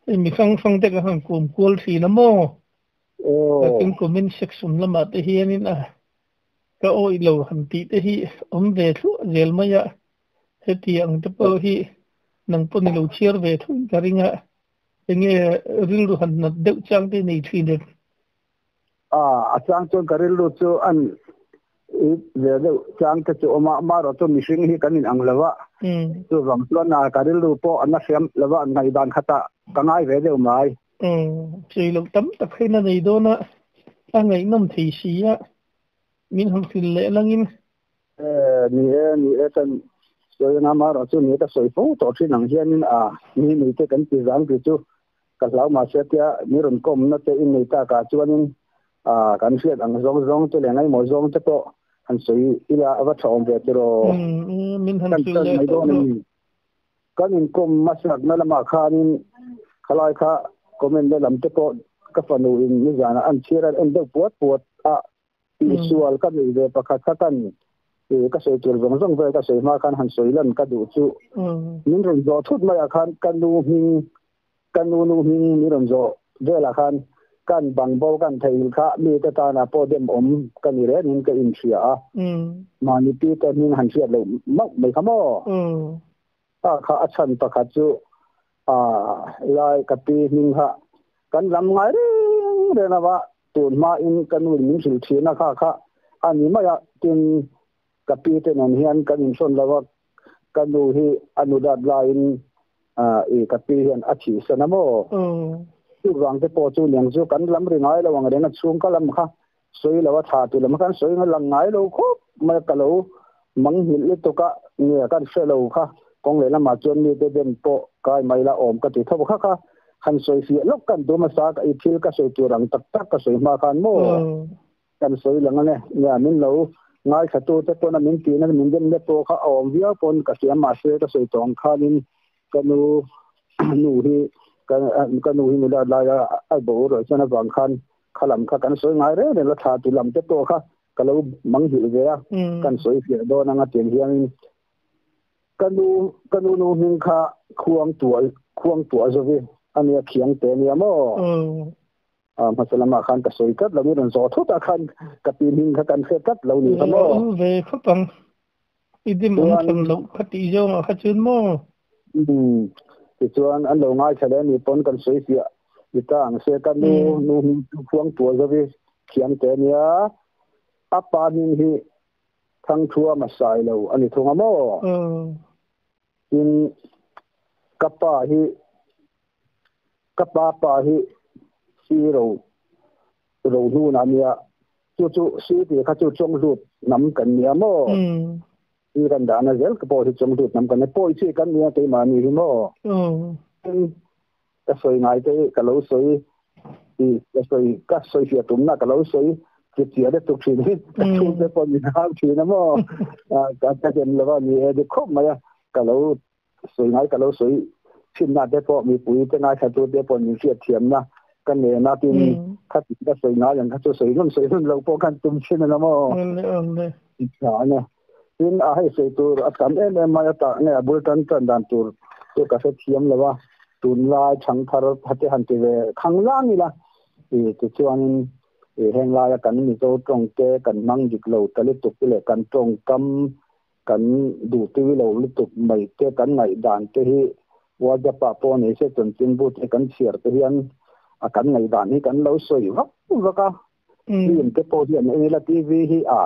Hei mi hrang hrang te ka han kawm kual thin a maw? Tin comment section lamah te hianin a ka awih lo han tih te hi awm ve thluah zel mai a, heti ang te pawh hi nang pawh ni lo chhiar ve thuin ka ring a, enge rilru han nat deuh chang te nei thin em? A chang chuan ka rilru chu an ve deuh chang te chu awm a, amaherawh chu mihring hi kan inang lo a, chuvang chuan ka rilru pawh an la hriam lo a, ngaihdan khatah ka ngai ve deuh mai. Sawi loh tam tak hian a nei dawn a, a ngaihnawm thei si a, min han hrilh leh langin. Ni e, ni e, kan sawi anga amaherawh chu ni ka sawi fo tawh thin ang hianin a ni nei te kan ti zang tih chu Ka hlau mahse tia mi rawn kawmna te in nei tak ah chuanin kan hriat ang zawng zawng te leh ngaimawh zawng te pawh han sawi ila a va tha awm ve tiraw? Min han hrilh leh tawh rawh. Kan inkawm hmasakna lamah khanin khalai kha comment na lam te pawh ka fanu in nizanah an chhiar an en deuh puat puat a, Tihsual ka neih ve pakhat kha kan ka sawi tur zawng zawng vel ka sawi hma khan han sawi lan ka duh chu min rawn zawh thut maiah khan ka nu hming ka nu nu hming min rawn zawh velah khan kan bang bo kan theih kha mi te tanah pawh dem awm ka ni reng in ka inhria a mahni pi te hming han hriat loh mauh mai kha maw ta kha a chhan pakhat chu a lai ka pi hming kha kan lam ngai reng reng a Tun hmain ka nu in min hrilh thin a kha kha a ni mai a, tin ka pi te nen hian kan inhrawn lo a, ka nu hi a nu dat laiin i ka pi hian a thihsan a maw? Chuvang te pawh chu niang chu kan lam ri ngai lo ang reng a, chhung ka lam kha sawi lo a tha ti lam khan sawi lang ngai lo khawp mai a, ka lo mangnghilh lutuk a, nge kan hre lo kha kawng leh lamah chuan mite dem pawh kai mai la awm ka ti tho kha kha. Han sawi fiah lawk kan tum a sa ka i thil ka sawi tur ang tak tak ka sawi hma khan maw kan sawi lang ange nia min lo ngaithla tu te pawn a min tihna min dem na pawh kha a awm viau pawn ka hria mahse ka sawi tawh ang khanin ka nu nu hi ka ka nu hi nula laia a bo rawih chuan avang khan kha lam kha kan sawi ngai reng reng la thla tu lam te pawh kha ka lo manghilh ve a kan sawi fiah dawn anga tiang hianin Ka nu, ka nu nu hming kha khuang tuah, khuang tuah zovi a nia, khiang te a nia maw? A hmasa lamah khan ka sawi tlat lo, mi rawn zawh thut ah khan ka pi hming kha kan hre tlat lo ni kha maw? Awm ve khawp ang, i dim awm than loh kha tih zawngah kha chuan maw? Umm, tichuan an lo ngaithla leh a ni pawn kan sawi fiah ni ta ang se, ka nu nu hming chu khuang tuah zovi, khiang te a nia, a pa hming hi Thangthua hmasai lo a ni thung a maw? Tin, ka pa hi, ka pa pa hi si ro ro hnun a nia, chu chu si tih kha chu Chawnglut hnam kan nia maw? Si kan dahna zel ka pawh hi Chawnglut hnam kan nia, pawi chi kan nia keimahni hi maw? Tin, ka sawi ngai te hi ka lo sawi i ka sawi ka sawi fiah tumna ka lo sawi chipchiar te tuk thin hi ka chhung te pawh min hau thin a maw ka ka dem lova ni e dik khawp mai a ka lo sawi ngai ka lo sawi thinna te pawh mipui te ngaithla tu te pawh min hriat thiamna ka nena tin kha ti ka sawi ngai ang kha chu sawi nawn sawi nawn lo pawh khan tum thin a maw Tin, a hei sawi tur a tam em em mai a, tah nge a bul tan tan dan tur chu ka hre thiam lo a, tunlai thangthar te han ti ve khang lang ila, i tichuanin i heng laia kan Mizo tawng te kan hmang dik lo ta lutuk te leh kan tawngkam kan duhtui lo lutuk mai te kan ngaihdan te hi WhatsApp ah pawh nei se chanchinbu te kan chhiar te hian a kan ngaihdan hi kan lo sawi vak vak a, Film te pawh hian en ila TV hi a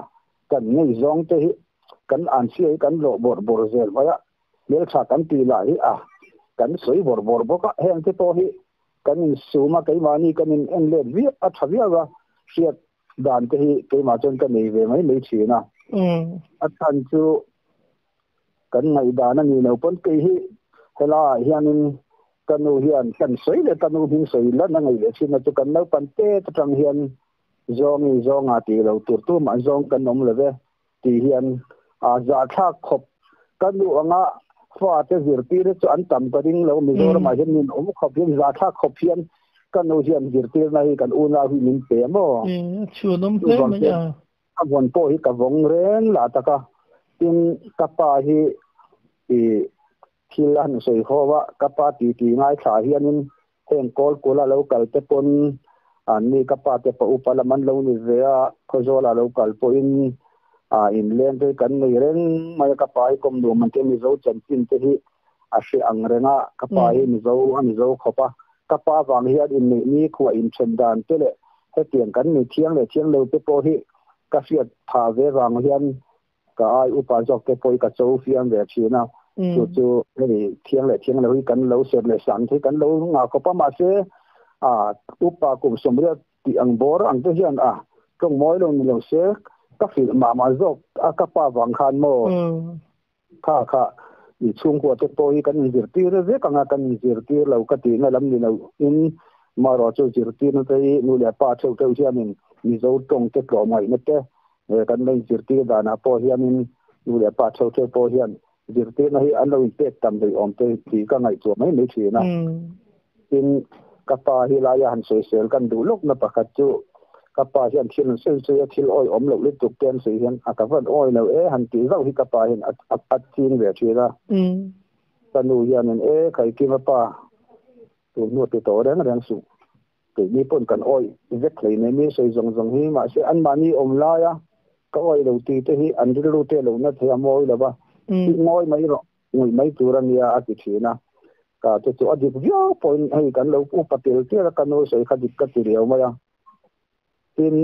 kan ngei zawng te hi kan anchhia hi kan lawh bawrh bawrh zel mai a, hmeltha kan tih lah hi a kan sawi bawrh bawrh bawk a, heng te pawh hi kan insum a keimahni kan in en let viau a tha viau a, hriat dan te hi keimah chuan ka nei ve mai mai thin a, a chhan chu kan ngaihdan a ni lo pawn kei hi helaiah hianin ka nu hian kan sawi leh ka nu hming sawi lan a ngaih leh thin a chu kan naupang tet atang hian zawngi zawnga tih lo tur tumah zawng kan awm lo ve tih hian a zahthlak khawp ka nu anga fate zirtir chu an tam ka ring lo Mizoramah hian min awm khawp hian zahthlak khawp hian ka nu hian zirtirna hi kan unau hi min pe maw chhuanawm hle mai a. A vawn pawh hi ka vawng reng lah tak a, tin ka pa hi i thil a han sawi ho a, ka pa titi ngaithla hianin Heng kawl kula lo kal te pawn an ni ka pa te pawh upa lam an lo ni ve a, Khawzawla lo kal pawhin a inleng te hi kan nei reng mai a, ka pa hi kawm nuam an tia Mizo chanchin te hi a hre ang reng a, ka pa hi Mizo a Mizo khawp a, ka pa vang hian inneih ni khuah inthen dan te leh hetiang kan ni thiang leh thiang lo te pawh hi ka hriat phah ve vang hian Ka ai upa zawk te pawh hi ka cho fiam ve thin a, chu chu hei thiang leh thiang lo hi kan lo ser leh sang te hi kan lo ngah khawp a, mahse a upa kum sawmriat tih ang bawr ang te hian a tawng mawi lo ni lo se ka hrilh mah mah zawk a ka pa vang khan maw kha kha i chhungkua te pawh hi kan inzirtir vek ang a, kan inzirtir lo ka tihna lam ni lo in marawh chu zirtirna te hi nu leh pa theuh theuh hianin Mizo tawng te tlawmngaihna te He kan lo inzirtir danah pawh hianin nu leh pa theuh theuh pawh hian zirtirna hi an lo inpek tam daih awm te tih ka ngaihtuah mai mai thin a. Tin, ka pa hi laia han sawisel kan duh lawkna pakhat chu ka pa hian thil an sawi sawi a, thil awi awm loh lutuk te an sawi hian a ka van awi lo e han tih zauh hi ka pa hian a ching ve thin a. Ka nu hianin e Khaikima pa tun hnu ti tawh reng reng suh. Keini pawn kan awih vek hlei nei mi sawi zawng zawng hi mahse anmahni awm laia ka awih lo tih te hi an rilru te lo na thei a mawi lo va, tih ngawi mai rawh, ngawih mai tur a nia a ti thin a. Ka te chu a dik viau pawhin hei kan lo upa tel tel a ka nu sawi kha dik ka ti riau mai a. Tin,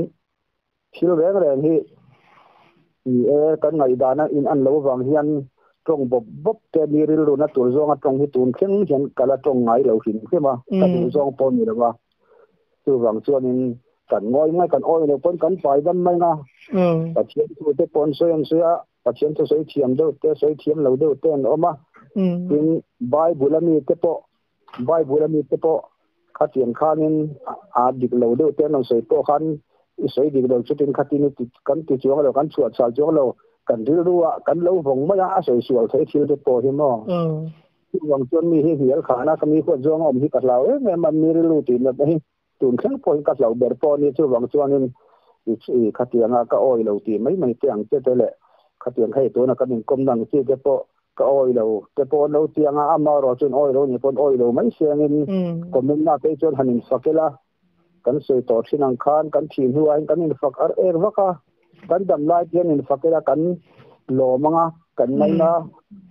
Thil reng reng hi ni e, kan ngaihdana in an lo vang hian tawng bawp bawp te mi rilruna tur zawnga tawng hi tun thleng hian ka la tawng ngai lo hrim hrim a, ka duh zawng pawh ni lo a. Chuvang chuanin kan ngawi mai, kan awi loh pawn kan pai dam mai nga. Pathian thu te pawh an sawi an sawi a, Pathian thu sawi thiam deuh te, sawi thiam lo deuh te an awm a. Tin, Bible a mi te pawh Bible a mi te pawh khatiang khanin a dik lo deuh te an rawn sawi pawh khan i sawi dik lo chutin khatin i ti kan ti chuang lo kan chhuah chhal chuang lo kan rilru ah kan lo vawng mai a a sawi sual theih thil te pawh hi maw chuvang chuan mi hi hnial khana ka mi huat zawng a awm hi ka hlau em em a mi rilru tih natna hi tun thleng pawhin ka hlauh ber pawh a ni chuvang chuanin i khatianga ka awi lo tih mai mai te ang che te leh khatiang hei tuna kan inkawmna ang chi te pawh ka awi lo te pawh an lo ti ang a amaherawh chuan awi lo ni pawn awi lo mai siangin comment na te chuan han infak ila kan sawi tawh thin ang khan kan thih hnuah hian kan infak ar er vak a kan dam lai te hian infak ila kan lawm ang a kan ngaina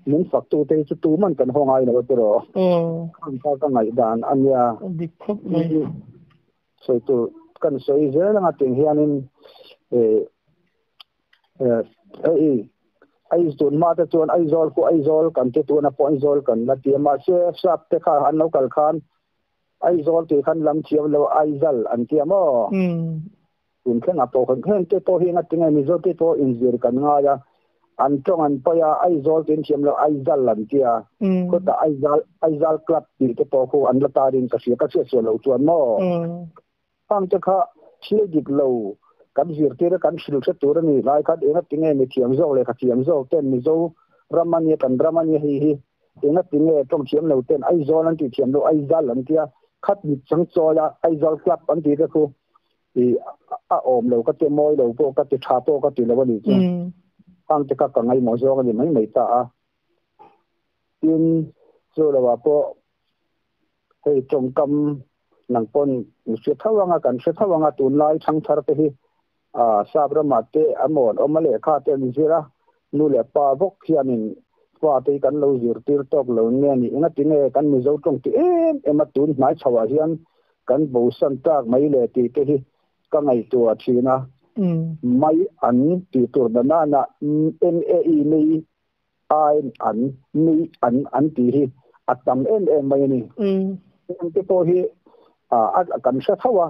min fak tu te hi chu tuman kan haw ngai lo a tiraw khang kha ka ngaihdan a nia dik khawp mai sawi tur kan sawi zel anga ting hianin hei Aizawl hma te chuan Aizawl khu Aizawl kan ti tuna pawh Aizawl kan la ti a mahse sap te kha an lo kal khan Aizawl tih khan lam thiam lo Aizal an ti a maw? Tun thlengah pawh khan heng te pawh hi engatinge Mizo te pawh inzir kan ngai a, an tawng an paih a, Aizawl tiin thiam lo Aizal an ti a, khutah Aizal Aizal club tih te pawh khu an la tarin ka hria ka hriat sual loh chuan maw? Khang te kha thil dik lo kan zirtir a kan hrilh hre tur a ni lai khan engatinge mi thiam zawk leh kha thiam zawk ten Mizo ram a nia kan ram a nia hei hi engatinge tawng thiam lo ten Aizawl an tih thiam lo Aizal an tia khat mit chang chawi a Aizawl club an tih te khu i a awm lo ka ti mawi lo pawh ka ti tha pawh ka ti lo a nih chu khang te kha ka ngaihmawh zawk a ni mai mai ta a tin chu lo ah pawh hei tawngkam nang pawn i hre tho anga kan hre tho anga tunlai thangthar te hi sap ramah te a mawn awm a lehkha te an zir a nu leh pa bawk hianin fa te hi kan lo zirtir tawk lo nge ni engatinge kan Mizo tawng ti em em a tun hnai chho ah hian kan bosan tak mai le tih te hi ka ngaihtuah thin a mai an tih tur danana M A E mai ai an mi an an tih hi a tam em em mai a ni. Heng te pawh hi a kan hre tho a,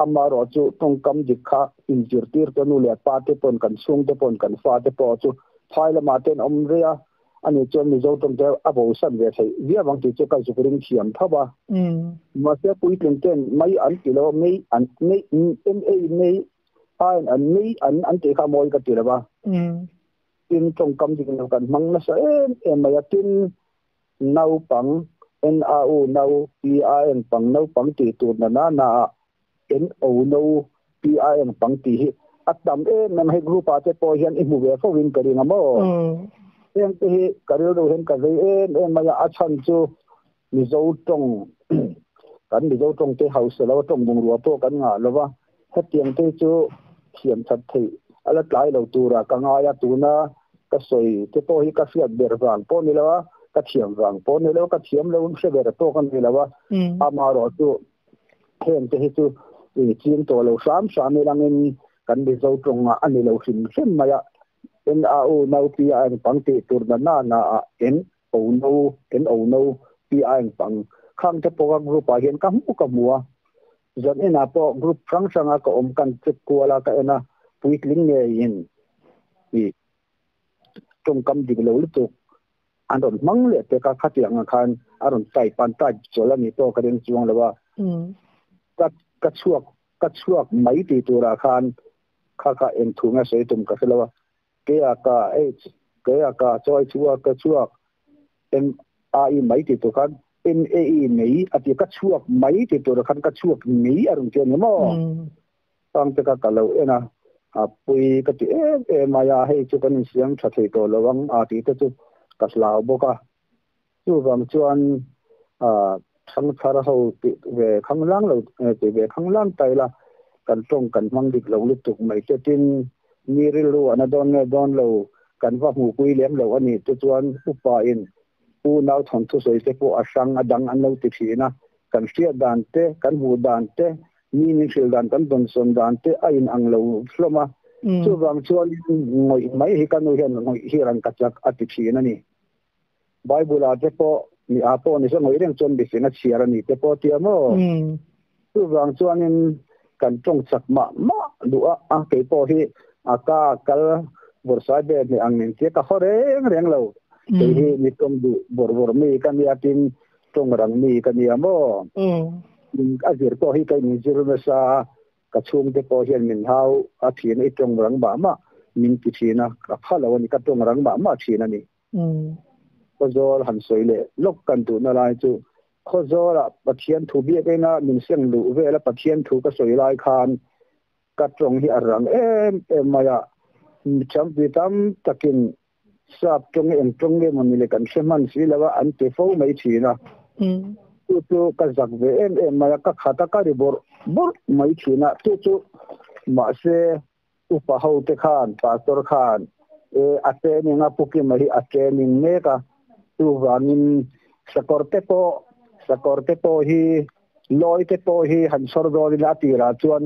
amaherawh chu tawngkam dik kha inzirtir te nu leh pa te pawn kan chhung te pawn kan fa te pawh chu phai lamah te an awm rei a, ani chuan Mizo tawng te a bosan ve theih viau ang tih chu ka zuk ring thiam tho a. Mahse puitling ten mai an ti lo, mei an mei M A mei ai an mei an an tih kha mawi ka ti lo a. Tin, tawngkam dik lo kan hmang nasa em em mai a, tin, naupang, N-A-U, nau, P-A-N, pang, naupang tih tur na na na ah N-O, no, P-A-N, pang tih hi a tam em em a, hei group ah te pawh hian i hmu ve fo in ka ring a maw? Heng te hi ka rilru hian ka vei em em mai a, a chhan chu Mizo tawng. Kan Mizo tawng te hausa lo tawng bungrua pawh kan ngah lova, hetiang te chu thiam that theih a la tlai lo tura ka ngai a, tuna ka sawi te pawh hi ka hriat ber vang pawh ni lo a, ka thiam vang pawh ni lo, ka thiam lo hre ber pawh ka ni lo a, amaherawhchu heng te hi chu ching tawh lo hram hram ilangin kan Mizo tawngah a ni lo hrim hrim mai a, N A U nau P A eng pang tih tur na na na ah N O no N O no P A eng pang khang te pawh ka group ah hian ka hmu ka hmu a, zan inah pawh group hrang hrang a ka awm kan check kual a ka en a, puitling ngeiin i tawngkam dik lo lutuk an rawn hmang leh pek a, khatiang ang khan a rawn type an type chawl a ni pawh ka ring chuang lo a, ka ka chhuak ka chhuak mai tih turah khan kha kha eng thu nge sawi tum ka hre lo a, keia ka H keia ka chawi chhuak ka chhuak M A I mai tih tur khan M A I mei a ti ka chhuak mai tih turah khan ka chhuak mei a rawn ti a ni maw? Tang te kha ka lo en a, a pui ka ti em em mai a, hei chu kan insiam tha thei tawh lo ang a tih te chu ka hlau bawk a. Chuvang chuan thangthar ho tih ve khanglang lo tih ve khanglang ta ila kan tawng kan hmang dik lo lutuk mai te tin mi rilru a na dawn nge dawn lo kan va hmuhpui lem lo a nih te chuan upa in u nau thawnthu sawi te pawh a hrang a dang an lo ti thin a, kan hriat dan te kan hmuh dan te mi min hrilh dan kan dawnsawn dan te a in ang lo hlawm a, chuvang chuan ngawih mai hi ka nu hian ngawih hi rangka chak a ti thin a ni. Bible ah te pawh mi a pawh ni se ngawih reng chuan mihring a chhiar a ni te pawh tia maw? Chuvang chuanin kan tawng chak mah mah duh a, a kei pawh hi a ka kal bawrhsai ber ni ang nen tia ka haw reng reng lo. Kei hi mi tawng duh bawrh bawrh mi ka nia tin tawng rang mi ka nia maw? A zir pawh hi ka inzir nasa a, ka chhungte pawh hian min hau a thin a, i tawng rang mah mah min ti thin a, ka pha lo a ni, ka tawng rang mah mah thin a ni. Khawzawl han sawi leh lawk kan duhna lai chu Khawzawlah Pathian thu biak ena min seng luh vela Pathian thu ka sawi lai khan ka tawng hi a rang em em mai a, mithiampui tam takin sap tawng eng tawng nge maw ni le kan hre hman si lo a an ti fo mai thin a. Chu chu ka zak ve em em mai a, ka khat a ka ri bawrh bawrh mai thin a, chu chu mahse Upa ho te khan, pastor khan, e a training a Pu Kima hi a training mek a, chuvangin sakawr te pawh, sakawr te pawh hi, lawi te pawh hi han chhawr dawnin a tirah chuan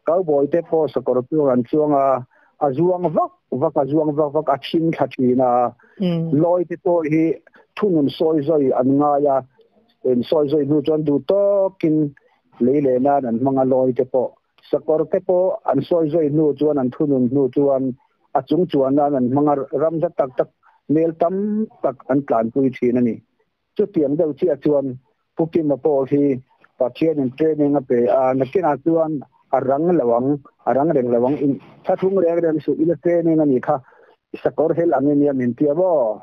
cowboy te pawh sakawr chuang an chuang a, a zuang vak vak a zuang vak vak a thin thla thin a, lawi te pawh hi thunun sawi zawi an ngai a, in sawi zawi hnu chuan duh tawkin lei leh nan an hmang a lawi te pawh. Sakawr te pawh an sawi zawi hnu chuan an thunun hnu chuan a chung chuan nan an hmang a, ram za tak tak mel tam tak an tlanpui thin a ni. Chutiang deuh chiah chuan Pu Kima pawh hi Pathianin training a pe a, nakinah chuan a rang lo ang, a rang reng lo ang, in thlathung reng reng suh ila training a nih kha, sakawr hel ang i nia min tia maw?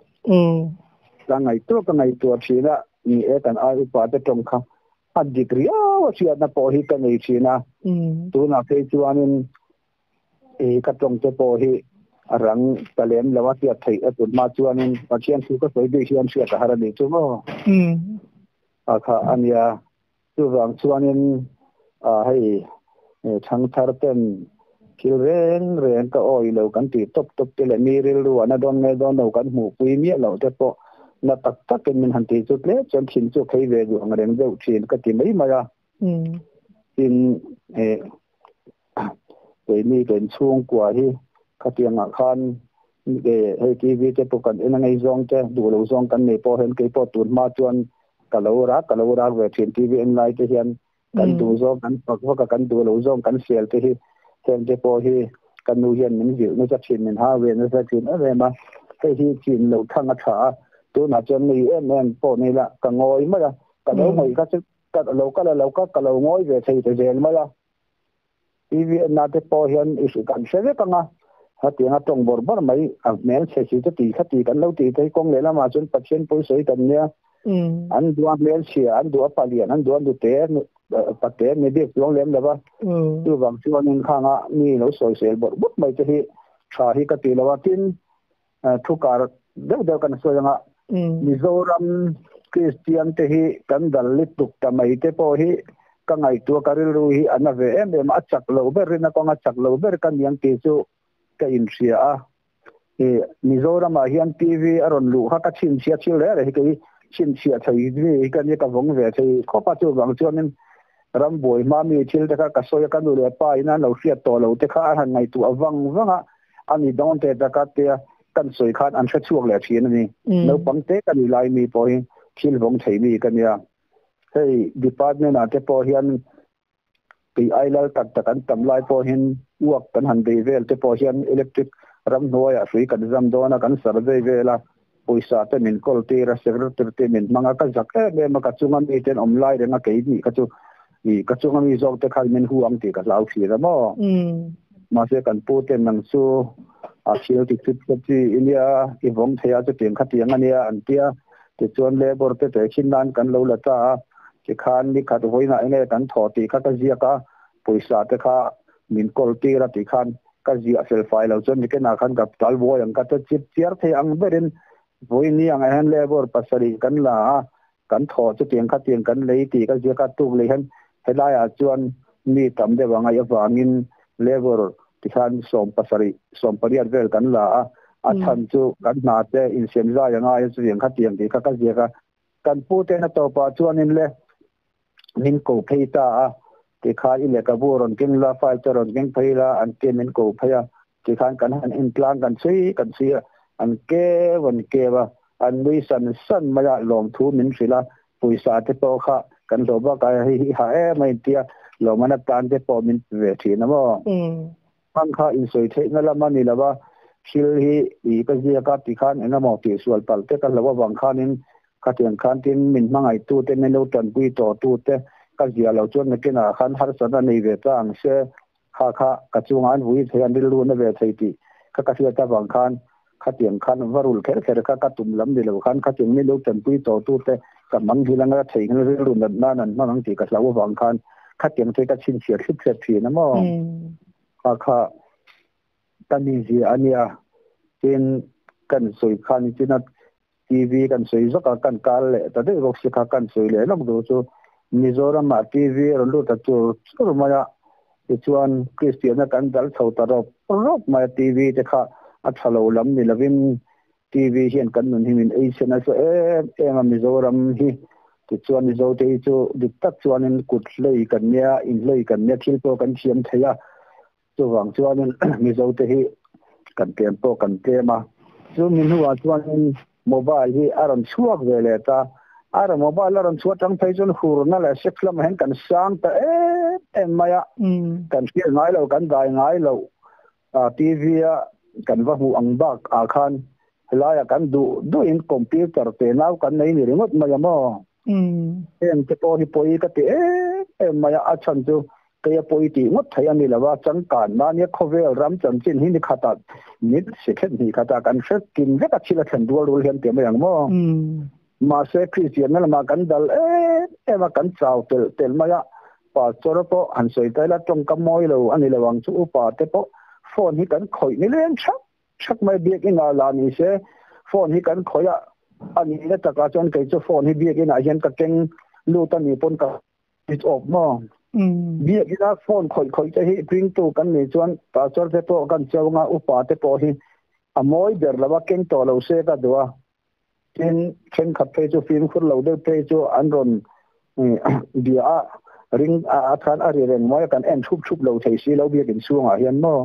Ka ngaihtuah ka ngaihtuah thin a, ni e kan ai upa te tawng kha A dik riau a hriatna pawh hi ka nei thin a, tunah phei chuanin i ka tawngte pawh hi a rang ta lem lo a hriat theih a tun hma chuanin Pathian thu ka sawi bik hian hriat a har a nih chu maw? A kha a nia, chuvang chuanin hei thangthar ten thil reng reng ka awi lo kan tih tawp tawp te leh mi rilru a na dawn nge dawn lo kan hmuhpui miah loh te pawh na tak takin min han tih chu tlem chuan thin chu phei ve duh ang reng deuh thin ka ti mai mai a. Tin, keini kan chhungkua hi khatiangah khan hei TV te pawh kan en a ngei zawng te duh lo zawng kan nei pawh hian keipawh tun hma chuan ka lo rak ka lo rak ve thin TV en lai te hian kan duh zawng kan fak vak a kan duh lo zawng kan sel te hi heng te pawh hi ka nu hian min zilh nasa thin min hau ve nasa thin em em a hei hi chin loh thang a tha a tunah chuan mi em em pawh ni la ka ngawi mai a ka lo ngawih kha chu ka lo kal a lo ka ka lo ngawi ve thei ta zel mai a TV en na te pawh hian i hrilh kan hre vek ang a hetiang a tawng bawrh bawrh mai a hmel chhe si te ti kha ti kan lo tih te hi kawng lehlamah chuan Pathian pawisawi kan nia An duh a hmelchhia, an duh a palian, an duh a nute, pate ni bik chuang lem lo va. Chuvang chuanin khanga mi lo sawisel bawrh bawrh mai te hi tha hi ka ti lo a. Tin, thu kar deuh deuh kan sawi anga Mizoram Kristian te hi kan dal lutuk ta mai te pawh hi ka ngaihtuah ka rilru hi a na ve em em a, a chak lo ber rin a kawng a chak lo ber ka niang tih chu ka inhria a. I Mizoramah hian TV a rawn luh kha ka chhinchhiah thil reh reh hi kei chhinchhiah thei mi hi ka nia ka vawng ve thei khawp a, chuvang chuanin ram buai hma mi thil te kha ka sawi a, ka nu leh pa in an lo hriat tawh lo te kha an han ngaihtuah vang vang a, a ni dawn te taka tia kan sawi khan an hre chhuak leh thin a ni. Naupang te ka nih lai mi pawh hi thil vawng thei mi ka nia. Hei department ah te pawh hian Kei ai lal tak tak an tam lai pawhin uak kan han bei vel te pawh hian electric ramhnuaiah hrui kan zam dawn a, kan survey vel a, pawisa te min kawl tir a, secretary te min hmang a, ka zak em em a, ka chunga mi ten awm lai reng a kei nih kha chu ih ka chunga mi zawk te khan min hu ang tih ka hlau thin a maw. Mahse kan pu ten nang chu a thil ti chut chut chi i nia, i vawng thei a chutiang khatiang a nia an tia, tichuan labour te tehkhin nan kan lo la ta a. Tikhan ni khat vawiinah enge kan thawh tih kha ka ziak a, pawisa te kha min kawl tir a tih khan ka ziah fel fai lo chuan nikenah khan ka tal buai ang ka ta chip chiar thei ang berin vawiin ni angah hian labour pasarih kan la a, kan thawh chutiang khatiang kan lei tih ka ziak a, tuk leh hian helaiah chuan mi tam deuh a ngaih avangin labour tikhan sawm pasarih sawm pariat vel kan la a, a chhan chu kan hna te insiam zai a ngai a chutiang khatiang tih kha ka ziak a. Kan pu ten a tawpah chuanin le min ko phei ta a, tikhan i lehkhabu rawn keng la, file te rawn keng phei la an tia min ko phei a, tikhan kan han en tlang kan chhui kan chhui a, an keu an keu a, an nui san san mai a, lawmthu min hrilh a, pawisa te pawh kha kan hlawh bakah hei hi ha em a intia lawmana tan te pawh min pe ve thin a maw. Hmang kha insawi theihna lam a ni lo a, thil hi i ka ziak a tikhan eng emaw tihsual palh te ka hlo avang khanin khatiang khan tin min hmangaihtute min lo tanpui tawhtute ka ziah loh chuan nakinah khan harsatna nei ve ta ang se, kha kha ka chungah an vui thei an rilru na ve thei tih kha ka hriat avang khan khatiang khan va rul kher kher kha ka tum lam ni lo khan khatiang min lo tanpui tawhtute ka hmang hil anga thei ngil rilru nat nan an hmang ang tih ka hlau avang khan khatiang te ka chhinchhiah thlip thlep thin a maw? Kha kha ka ni zia a nia. Tin, kan sawi khan nichin a TV kan sawi zawk a, kan kal leh ta daih bawk si kha kan sawi leh lawk duh chu Mizoram ah TV a rawn lut ta chur chur mai a, tichuan Kristianna kan dal chho ta rawp rawp mai a, TV te kha a tha lo lam ni lovin TV hian kan nun hi min ei chhe nasa em em a Mizoram hi tichuan Mizo te hi chu dik tak chuanin kut hlei kan nia inhlei kan nia thil pawh kan thiam thei a chuvang chuanin Mizo te hi kan tlem pawh kan tlem a chumi hnuah chuanin mobile hi a rawn chhuak ve leh ta a rawn mobile a rawn chhuah tang phei chuan hurna leh sex lamah hian kan sang ta em em mai a kan hriat ngai lo kan dai ngai lo TV a kan va hmuh ang bak ah khan helaiah kan duh duhin computer te nau kan nei ni ringawt mai a maw? Heng te pawh hi pawi ka ti em em mai a, a chhan chu kei a pawi tih ngawt theih a ni lo a, changkan mahnia khawvel ram chanchin hi ni khatah ni sikhet hnih khatah kan hre kim vek a thil a thlen rual rual hian ti mai ang maw? Mahse Kristianna lamah kan dal em em a, kan chau telh telh mai a, Pastor pawh han sawi ta ila tawngka mawi lo a ni lo ang chu upa te pawh phone hi kan khawih ni leng thak thak mai biakinn ah lah ni se phone hi kan khawih a a nihna takah chuan kei chu phone hi biakinn ah hian ka keng lut a nih pawn ka switch off maw biakinn a phone khawih khawih te hi ringtu kan nih chuan pastor te pawh kan chauh anga upa te pawh hi a mawi ber lo a keng tawh lo se ka duh a. Tin, thenkhat phei chu fimkhur lo deuh phei chu an rawn bia a, ring a khan a ri reng mai a, kan en thup thup lo thei si lo biakin chhungah hian maw.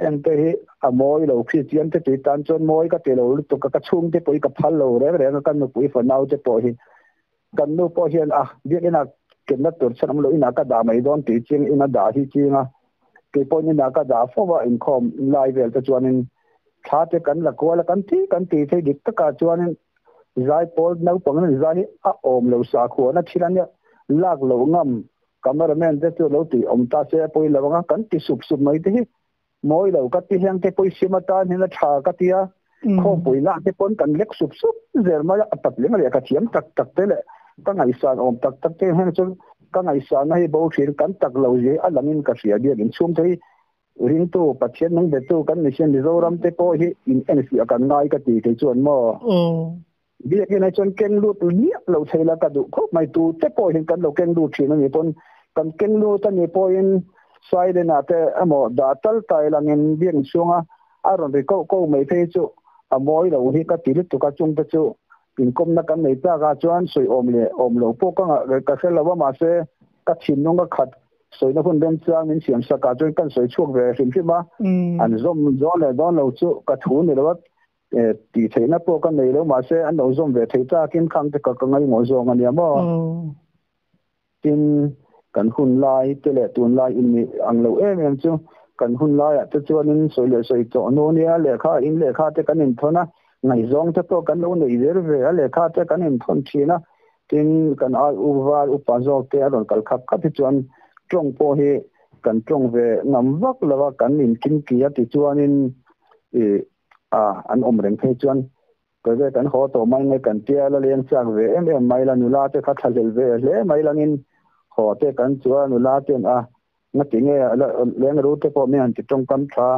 Heng te hi a mawi lo, Kristian te tui tan chuan mawi ka ti lo lutuk a, ka chhungte pawh hi ka phal lo reng reng a, ka nupui fanau te pawh hi. Kan nu pawh hian a biakin a kenna tur chhan awm lo inah ka dah mai dawn tih ching in a dah hi ching a, kei pawhin inah ka dah fo a, inkhawm lai vel te chuanin thla te kan la kual a, kan ti kan ti thei dik takah chuanin zai pawl naupang in zai hi a awm lo sakhuana thil a nia, lak loh ngam cameraman te chu lo tih awm ta se a pawi lo ang a, kan ti sup sup mai te hi Mawi lo ka ti hiang te pawh i sim atan hian a tha ka ti a, khawmpui lah te pawn kan lek sup sup zel mai a, a patling leh ka thiam tak tak te leh ka ngaihsan awm tak tak te hian chuan ka ngaihsanna hi bo thin kan tak lo zia hi a langin ka hria biak inchhung te hi ringtu Pathian nung betu kan ni hian Mizoram te pawh hi in enfiah kan ngai ka ti kei chuan maw. Biakin ah chuan keng lut miah lo thei la ka duh khawp mai. Tu te pawhin kan lo keng lut thin a nih pawn kan keng lut a nih pawhin silent ah te emaw dah tal tai langin biakin chhunga a rawn ri koh koh mai phei chu a mawi lo hi ka ti lutuk a, chungte chu inkawmna kan nei tak ah chuan sawi awm leh awm lo pawh ka ngah ka hre lo a, mahse ka thinlung a khat sawina hun remchang min siam sak ah chuan kan sawi chhuak ve hrim hrim a, an zawm dawn leh dawn lo chu ka thu ni lo a. Tih theihna pawh ka nei lo, mahse an lo zawm ve thei takin khang te ka ka ngaihmawh zawng a nia maw? Tin, kan hun lai te leh tunlai in nih ang lo em em chu kan hun laiah te chuanin sawi leh sawi tawh nu nia, lehkha in lehkha te kan inthawn a, ngaihzawng te pawh kan lo nei zel ve a, lehkha te kan inthawn thin a, tin kan ai u val upa zawk te a rawn kal khap khap hi chuan tawng pawh hi kan tawng ve ngam vak lo a, kan inkinki a tichuanin ih a an awm reng phei chuan kawih kan haw tawh mai nge kan tia la leng chak ve em em mai la nula te kha thlahlel ve hle mai langin haw te kan chu a nula ten a ngati nge leng ru te pawh mi han ti tawngkam tha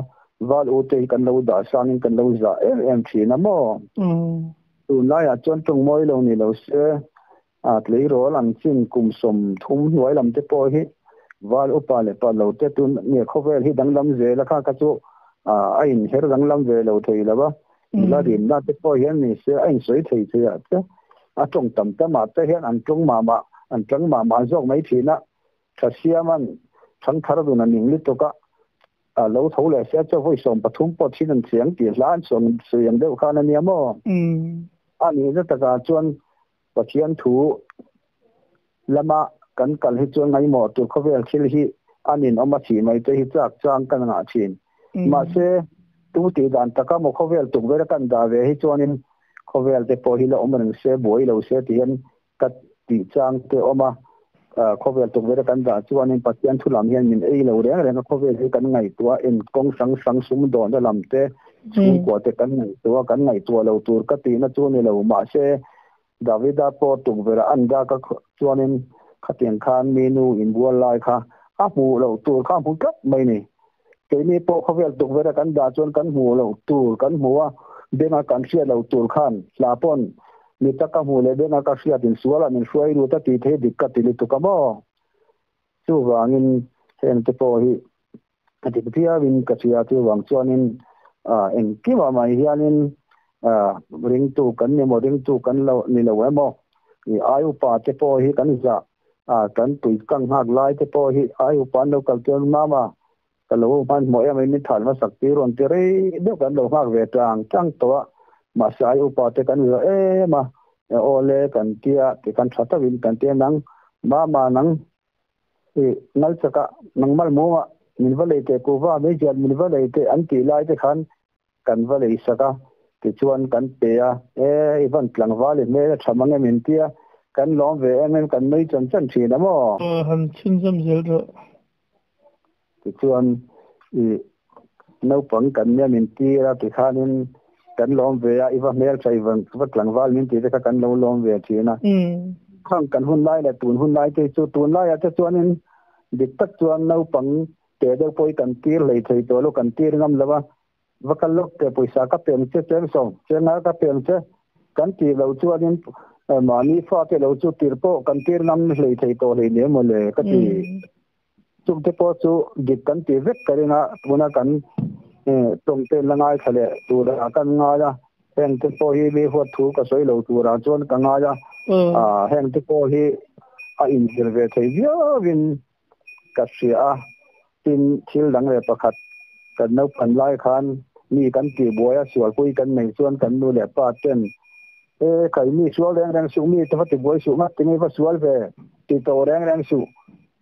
val u te hi kan lo dah sangin kan lo zah em em thin a maw tunlaiah chuan tawng mawi lo ni lo se a tleirawl an chin kum 30 hnuai lam te pawh hi val upa leh pa lo te tun nge khawvel hi danglam zel a kha kha chu a inher danglam ve lo thei lo a nula rimna te pawh hian ni se a insawi thei thei ah te a tawng tam tam ah te hian an tawng mah mah an tang mah mah zawk mai thin a tha siaman thangthar dun a ning lutuk a a lo tho leh se chu vawi 13 pawh thin an chiang tih hla an sawi ang deuh khan a nia maw a nihna takah chuan Pathian thu lama kan kal hi chuan ngaihmawh tur khawvel thil hi a ninawm a thih mai te hi chak chang kan ngah thin. Mahse, tu tih dan taka maw khawvel tukverh a kan dah ve hi chuanin khawvel te pawh hi la awm reng se, buai lo se ti hian ka tih chang te awm a. Khawvel tukverh a kan dah chuanin Pathian thu lam hian min ei lo reng reng a, khawvel hi kan ngaihtuah en kawng hrang hrang sumdawnna lam te, chhungkua te kan ngaihtuah a, kan ngaihtuah lo tur ka tihna chu ni lo. Mahse, Davida pawh tukverh a an dak a chuanin khatiang khan mi nu inbual lai kha a hmuh loh tur kha a hmu tlat mai ni. Keini pawh khawvel tukverh a kan dah chuan kan hmuh loh tur kan hmu a, benga kan hriat loh tur khan hla pawn mi taka hmuh leh benga ka hriat insualah min hruai lut a tih thei dik ka ti lutuk a maw? Chuvangin heng te pawh hi a dik viauin ka hria chuvang chuanin engkimah mai hianin ringtu kan ni emaw ringtu kan lo ni lo emaw ai upa te pawh hi kan zah kan tui kang nghak lai te pawh hi ai upa an lo kal chuan mama ka lo hmanhmawh em in thal hmasak tir rawn ti rei deuh kan lo nghak ve tang tang tawh a mahse ai upa te kan zah em a awle kan tia ti kan tha takin kan tia nang mama nang I ngal chaka nangmal muma min va lei teh kuhva meizial min va lei teh an tih lai te khan kan va lei sak a, tichuan kan pe a, e i van tlangval i hmel a tha mang em in tia kan lawm ve em em kan nui chan chan thin a maw? Aw han chhunzawm zel rawh. Tichuan i naupang kan nia min tir a tikhanin kan lawm ve a, i va hmeltha i va tlangval min tih te kha kan lo lawm ve thin a. Khang kan hun lai leh tun hun lai te chu tun laiah te chuanin dik tak chuan naupang te deuh pawh hi kan tir hlei thei tawh lo, kan tir ngam lo a, va kal lawk teh pawisa ka pem che cheng sawm cheng a ka pem che kan tih loh chuanin mahni fate lo chu tir pawh kan tir ngam hlei thei tawh hlei ni emaw le ka ti. Chungte pawh chu dik kan ti vek ka ring a, tuna kan tawngte la ngaithla leh turah kan ngai a, hengte pawh hi mi huat thu ka sawi lo turah chuan ka ngai a, hengte pawh hi a inzir ve thei viauin ka hria a, tin thil dang leh pakhat kan naupan lai khan mi kan tihbuai a, sualpui kan nei chuan kan nu leh pa ten e kai mi sual reng reng suh, mi te va tibuai suh ngat tinge va sual ve ti tawh reng reng suh.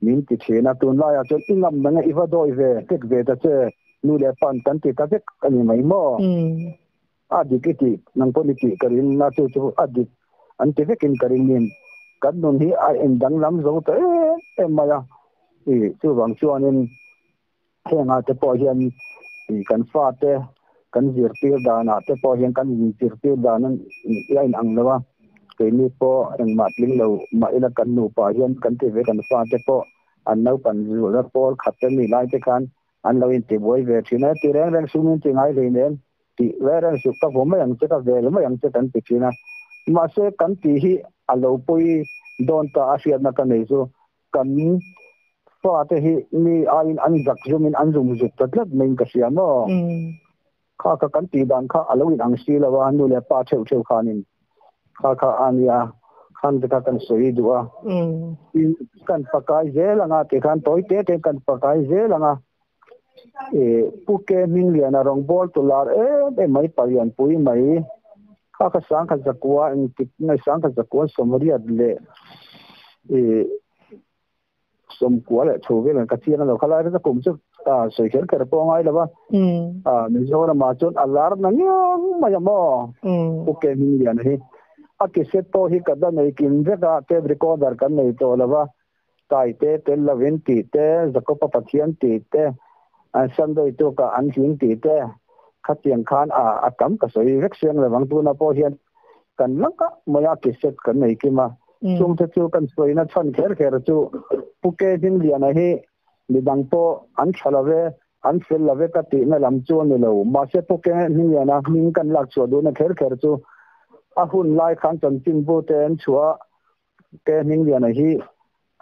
Min ti thin a, tunlaiah chuan i ngam nang e, i va dawi ve, tek ve ta che, nu leh pan kan ti ta vek a ni mai maw? A dik i tih, nang pawh i tih ka ring a, chu chu a dik an ti vekin ka ring in kan nun hi a indanglam zo ta em em mai a, i chuvang chuanin hengah te pawh hian i kan fate kan zirtir danah te pawh hian kan inzirtir dan a inang lo a, keini pawh engmah tling lo mah ila kan nupa hian kan ti ve kan fate pawh an naupan zulna pawl khat te mi lai te khan an lo intibuai ve thin a, ti reng reng sum in ti ngai hlei nen tih reng reng suh ka vaw mai ang che ka vel mai ang che kan ti thin a, Mahse kan tih hi a lo pawi dawn ta a hriatna ka nei chu kan fate hi mi aiin an zak zumin an zum zuk ta tlat maiin ka hria maw? Kha kha kan tih dan kha a lo in ang si lo a, nu leh pa theuh theuh khanin kha kha a nia, khan te kha kan sawi duh a. Tin, kan pakai zel ang a tikhan tawi te te kan pakai zel ang a. Pu Ke Hmingliana rawngbâwl tu lâr êm êm mai palianpui mai kha kha sangkhat zakua engtik nge sangkhat zakua sawmriat leh sawmkua leh thu vel ka chiang a lo kha lai ka kum chu sawi kher kher pawh a ngai lo va Mizoramah chuan a lâr na ngiang mai a maw Pu Ke Hmingliana hi a cassette pawh hi ka la nei kim vek a tape recorder kan nei tawh lo va. Tai te, tel lovin tih te, Jakopa Pathian tih te, Sunday tuka an hlim tih te, khatiang khan a a tam ka sawi vek siang lo vang. Tuna pawh hian kan laka maia cassette kan nei kim a, chungte chu kan sawina chhan kher kher chu Pu Ke Hmingliana hi midang pawh an tha lo ve, an fel lo ve ka tihna lam chu a ni lo. Mahse Pu Ke Hmingliana hming kan lak chhuah duhna kher kher chu a hun lai khan chanchinbu te an chhuah a, Ke Hmingliana hi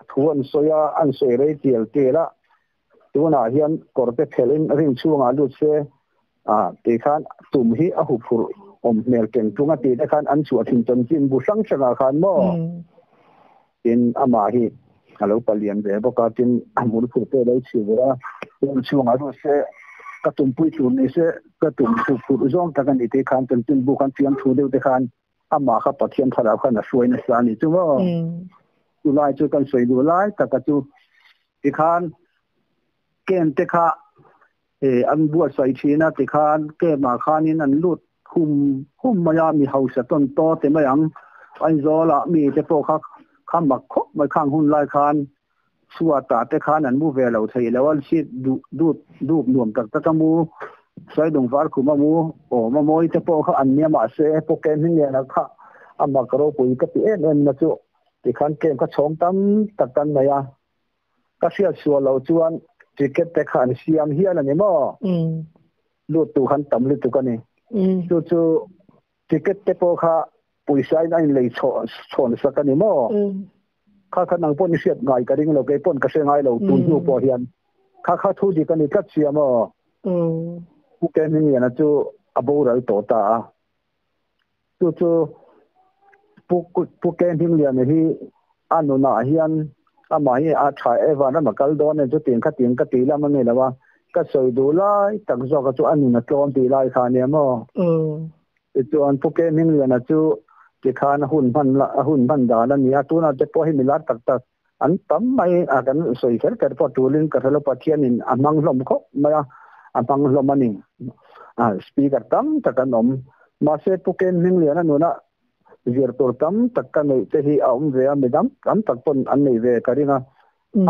thu an sawi a, an sawi rei tial tial a, tunah hian kawrte phelhin ring chhungah lut se tih khan tum hi a huphurh awm hmel keng tung a tih te khan an chhuah thin chanchin bu hrang hrangah khan maw tin amah hi a lo palian ve bawk a, tin a hmulphurh te a lo chhi ve a, ring chhungah lut se ka tumpui tur ni se ka tum huphurh zawng tak a ni tih khan chanchin bu khan fiamthu deuh te khan Amah kha Pathian thlarau khan a hruai nasa a ni chu maw? Chu lai chu kan sawi duh lai taka chu tikhan camp te kha an buatsaih thin a, tikhan camp ah khanin an lut hum hum mai a, mi hausa tawn taw te mai ang. Aizawl ah mi te pawh kha kha mak khawp mai khang hun lai khan chhuatah te khan an mu ve lo thei lo a, seat duh dut dup nuam tak tak a mu, saidung var khum a mu, awm a mawi te pawh kha an nia mahse Pawke Hmingliana kha a mak ropui ka ti em em na chu tikhan camp kha chhawng tam tak kan nei a, ka hriat sual loh chuan ticket te kha an siam hial a ni maw? Lut tur khan tam lutuk a ni. Chu chu Ticket te pawh kha pawisa in a inlei chhawn sak a ni maw? Kha kha nang pawh ni hriat ngai ka ring lo, kei paw'n ka hre ngai lo tun hnu pawh hian. Kha kha thu dik a ni tlat sia maw? Pu Ke Hmingliana chu a boral tawh ta a. Chu chu Pu Pu Ke Hmingliana hi a nunah hian amah hi a tha e vanram a kal dawn e chutiang khatiang ka tih lam a ni lo a, ka sawi duh lai tak zawk a chu a nun a tlawm tih lai kha a nia maw? Tichuan Pu Ke Hmingliana chu tikhan a hun hman a hun hman dan a ni a, tunah te pawh hi milar tak tak an tam mai a, kan sawi kher kher pawh tulin ka hre lo, Pathianin a hmang hlawm khawp mai a, a hmang hlawm a ni. Speaker tam tak an awm. Mahse Pu Ke Hmingliana nuna zir tur tam tak ka neih te hi a awm ve a, midang tam tak pawn an nei ve ka ring a.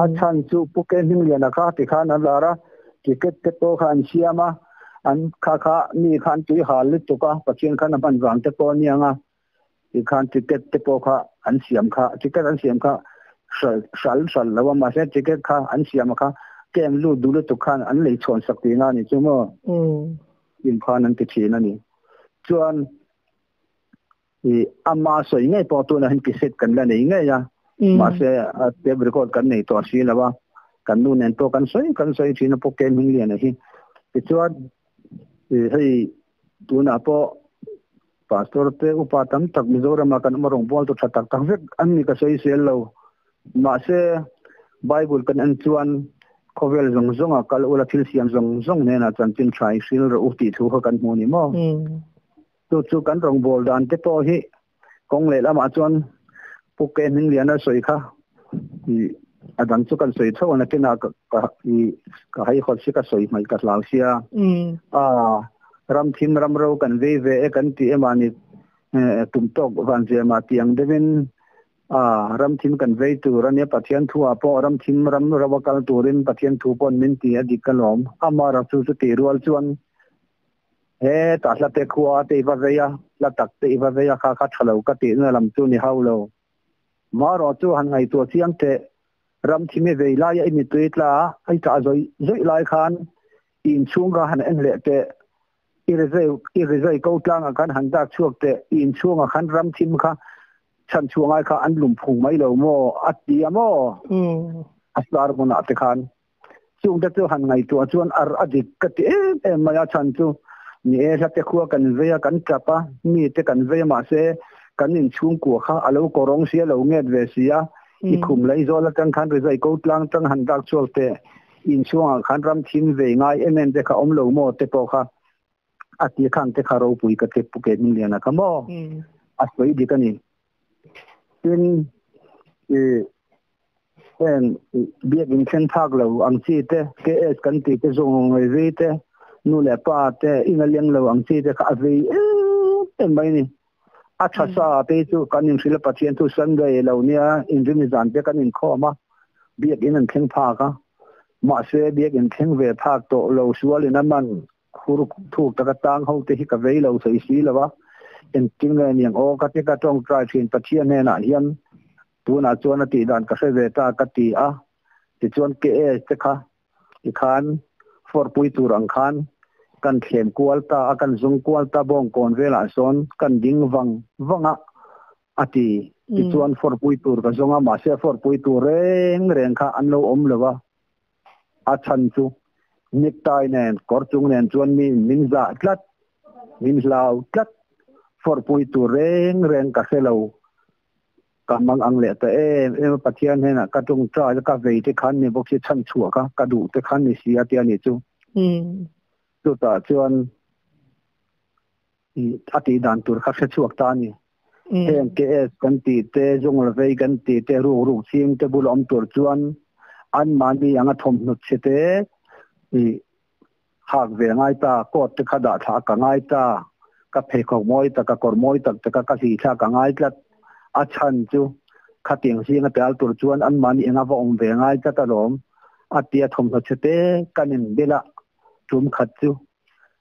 A chhan chu Pu Ke Hmingliana kha tikhan an lar a, ticket te pawh kha an siam a, an kha kha mi kha an tui hal lutuk a, Pathian khan a hman vang te pawh a niang a, tikhan ticket te pawh kha an siam kha, ticket an siam kha hral hral hral lo a, mahse ticket kha an siam a kha camp lut duh lutuk khan an lei chhawn sak tihna a ni chu maw? Tin khan an ti thin a ni. Chuan I ama sawi ngei pawh tunah hian cassette kan la nei ngei a, mahse tape record kan nei tawh si lo a, kan nu nen pawh kan sawi kan sawi thin a Pu Ken Hmingliana hi. Tichuan hei tunah pawh Pastor te upa tam tak Mizorama kan awm a rawngbawltu tha tak tak vek an ni ka sawi sel lo. Mahse Bible kan en chuan khawvel zawng zawnga kal ula thil siam zawng zawng hnenah chanchin tha i hril rawh u tih thu kha kan hmu ni maw? Chu chu kan rawngbâwl dan te pawh hi kawng leh lamah chuan Pu Ke Hmingliana sawi kha i a dang chu kan sawi tho a, nakinah ka ka i ka haihawt si ka sawi hmaih ka hlau sia. A ram thim ram ro kan vei ve e kan ti emaw ni tum tawk van ziamah tih ang deuhin a ram thim kan vei tur a nia Pathian thu ah pawh ram thim ram ro a kal turin Pathian thu paw'n min ti a dik alawm. Ama ram chu chu tih rual chuan He tah hla te khua te i va vei a, hla tak te i va vei a, kha kha tha lo ka tihna lam chu ni hau lo. Marawh chu han ngaihtuah chiang teh, ram thim i vei laia i mittui tla a, i tah zawih zawih lai khan i inchhung kha han en leh teh. I rizai ko tlanga khan han dak chuak te in chhunga khan ram thim kha chan chuangai kha an lum phung mai lo mo atia mo a star mona te khan chung te chu han ngai tu chuan ar adik ka ti em em mai a chan chu ni e hla te khuwa kan veia kan tapa mi te kan veia ma se kan in chhung ku kha alo korong sia lo nget ve sia i khum lai zola tang khan rizai ko tlang tang han dak chuak te in chhunga khan ram thim ve ngai em em te kha om lo mo te po kha ati khang te kharo pui ka te puke ni liana ka mo a soi di ka ni tin e en biak in thlen thak lo ang chi te KS kan ti te zong ngai ve te nu le pa te ina leng lo ang chi te kha ve em mai ni a tha sa te chu kan in hrila Pathian thu Sunday lo nia in rin zan te kan in khoma biak in an thleng pha ka ma se biak in thleng ve phak to lo sual in aman khur thuk taka tang ho te hi ka vei lo sei si lawa en ting le niang o ka te ka tong trai thin Pathian he na hian tuna chuan ati dan ka hre ve ta ka ti a ti chuan ke e te kha i khan for pui tur ang khan kan thlem kual ta a kan zung kual ta bong kon vela sawn kan ding wang wanga ati ti chuan for pui tur ka zonga ma se for pui tur reng reng kha an lo om lowa a chan chu necktie nen kor chung nen chuan mi min za tlat min hlau tlat for pui tur reng reng ka hre lo ka mang ang le ta em em Pathian hena ka tung tra ka vei te khan ni bok si chan chua ka ka du te khan ni si atia ni chu chu ta chuan i ati dan tur kha hre chuak ta ni heng KS kan ti te zung la vei kan ti te ru ru ching te bul om tur chuan an mani anga thom hnut che te i hak ve ngai ta kot te kha da tha ka ngai ta ka phe khok moi ta ka kor moi tak te ka ka si tha ka ngai tlat a chan chu kha tiang singa tel tur chuan an mani anga va om ve ngai ta ta lom atia thom hnut che te kanin bela tum khat chu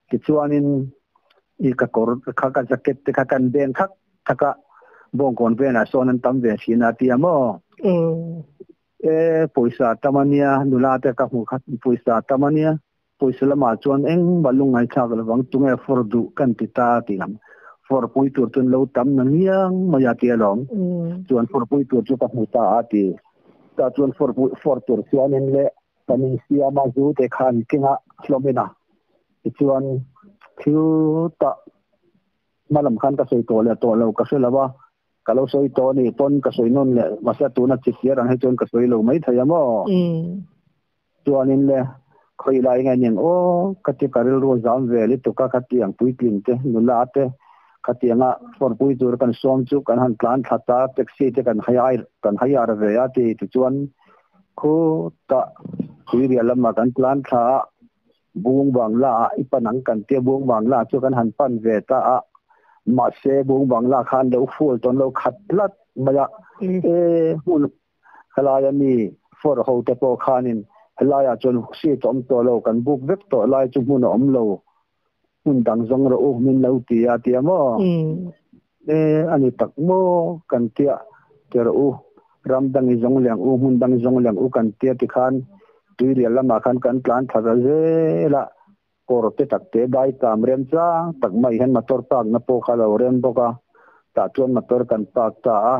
ti chuanin i ka kor kha ka jacket te kha kan ben khak thaka bong kon ve na son an tam ve sina tia mo e poisa tamania nula te ka mu khat poisa tamania poisa lama chuan eng balung ngai chak lawang tunge for du kan ti ta ti lam for pui tur tun lo tam na ngiang maya ti along chuan for pui tur chu ka mu ta a ti ta chuan for for tur chuan in le kanin sia ma zu te khan kinga hlomina ti chuan thil ta malam khan ka soi to le to lo ka selawa ka lo soi to ni pon ka soi non le ma sa tu na chi sia rang he chuan ka soi lo mai thaya mo chuan in le khoi lai ngai neng o ka ti karil ro zam ve li tu ka ka tiang pui tlin te nula te ka tianga for pui tur kan som chu kan han tlan thata taxi te kan hayar ve ya ti ti chuan khu ta tui ria lama kan tlan tha buông bang la ipanang kan te buông bang la chu kan han pan ve ta a ma se buông bang la khan lo full ton lo khat lat maya e hun khalaya mi for ho te po khanin helaya chon si tom to lo kan buk vek to lai chu mun om lo hun dang zong ro min lo ti a ti mo e ani tak mo kan tia ter u ram dang i zong liang u hun dang zong liang u kan tia ti khan tui rial lama khan kan tlan thara zela kor te tak te dai tam rem cha tak mai hen motor park na po kha lo rem boka ta chuan motor kan park ta a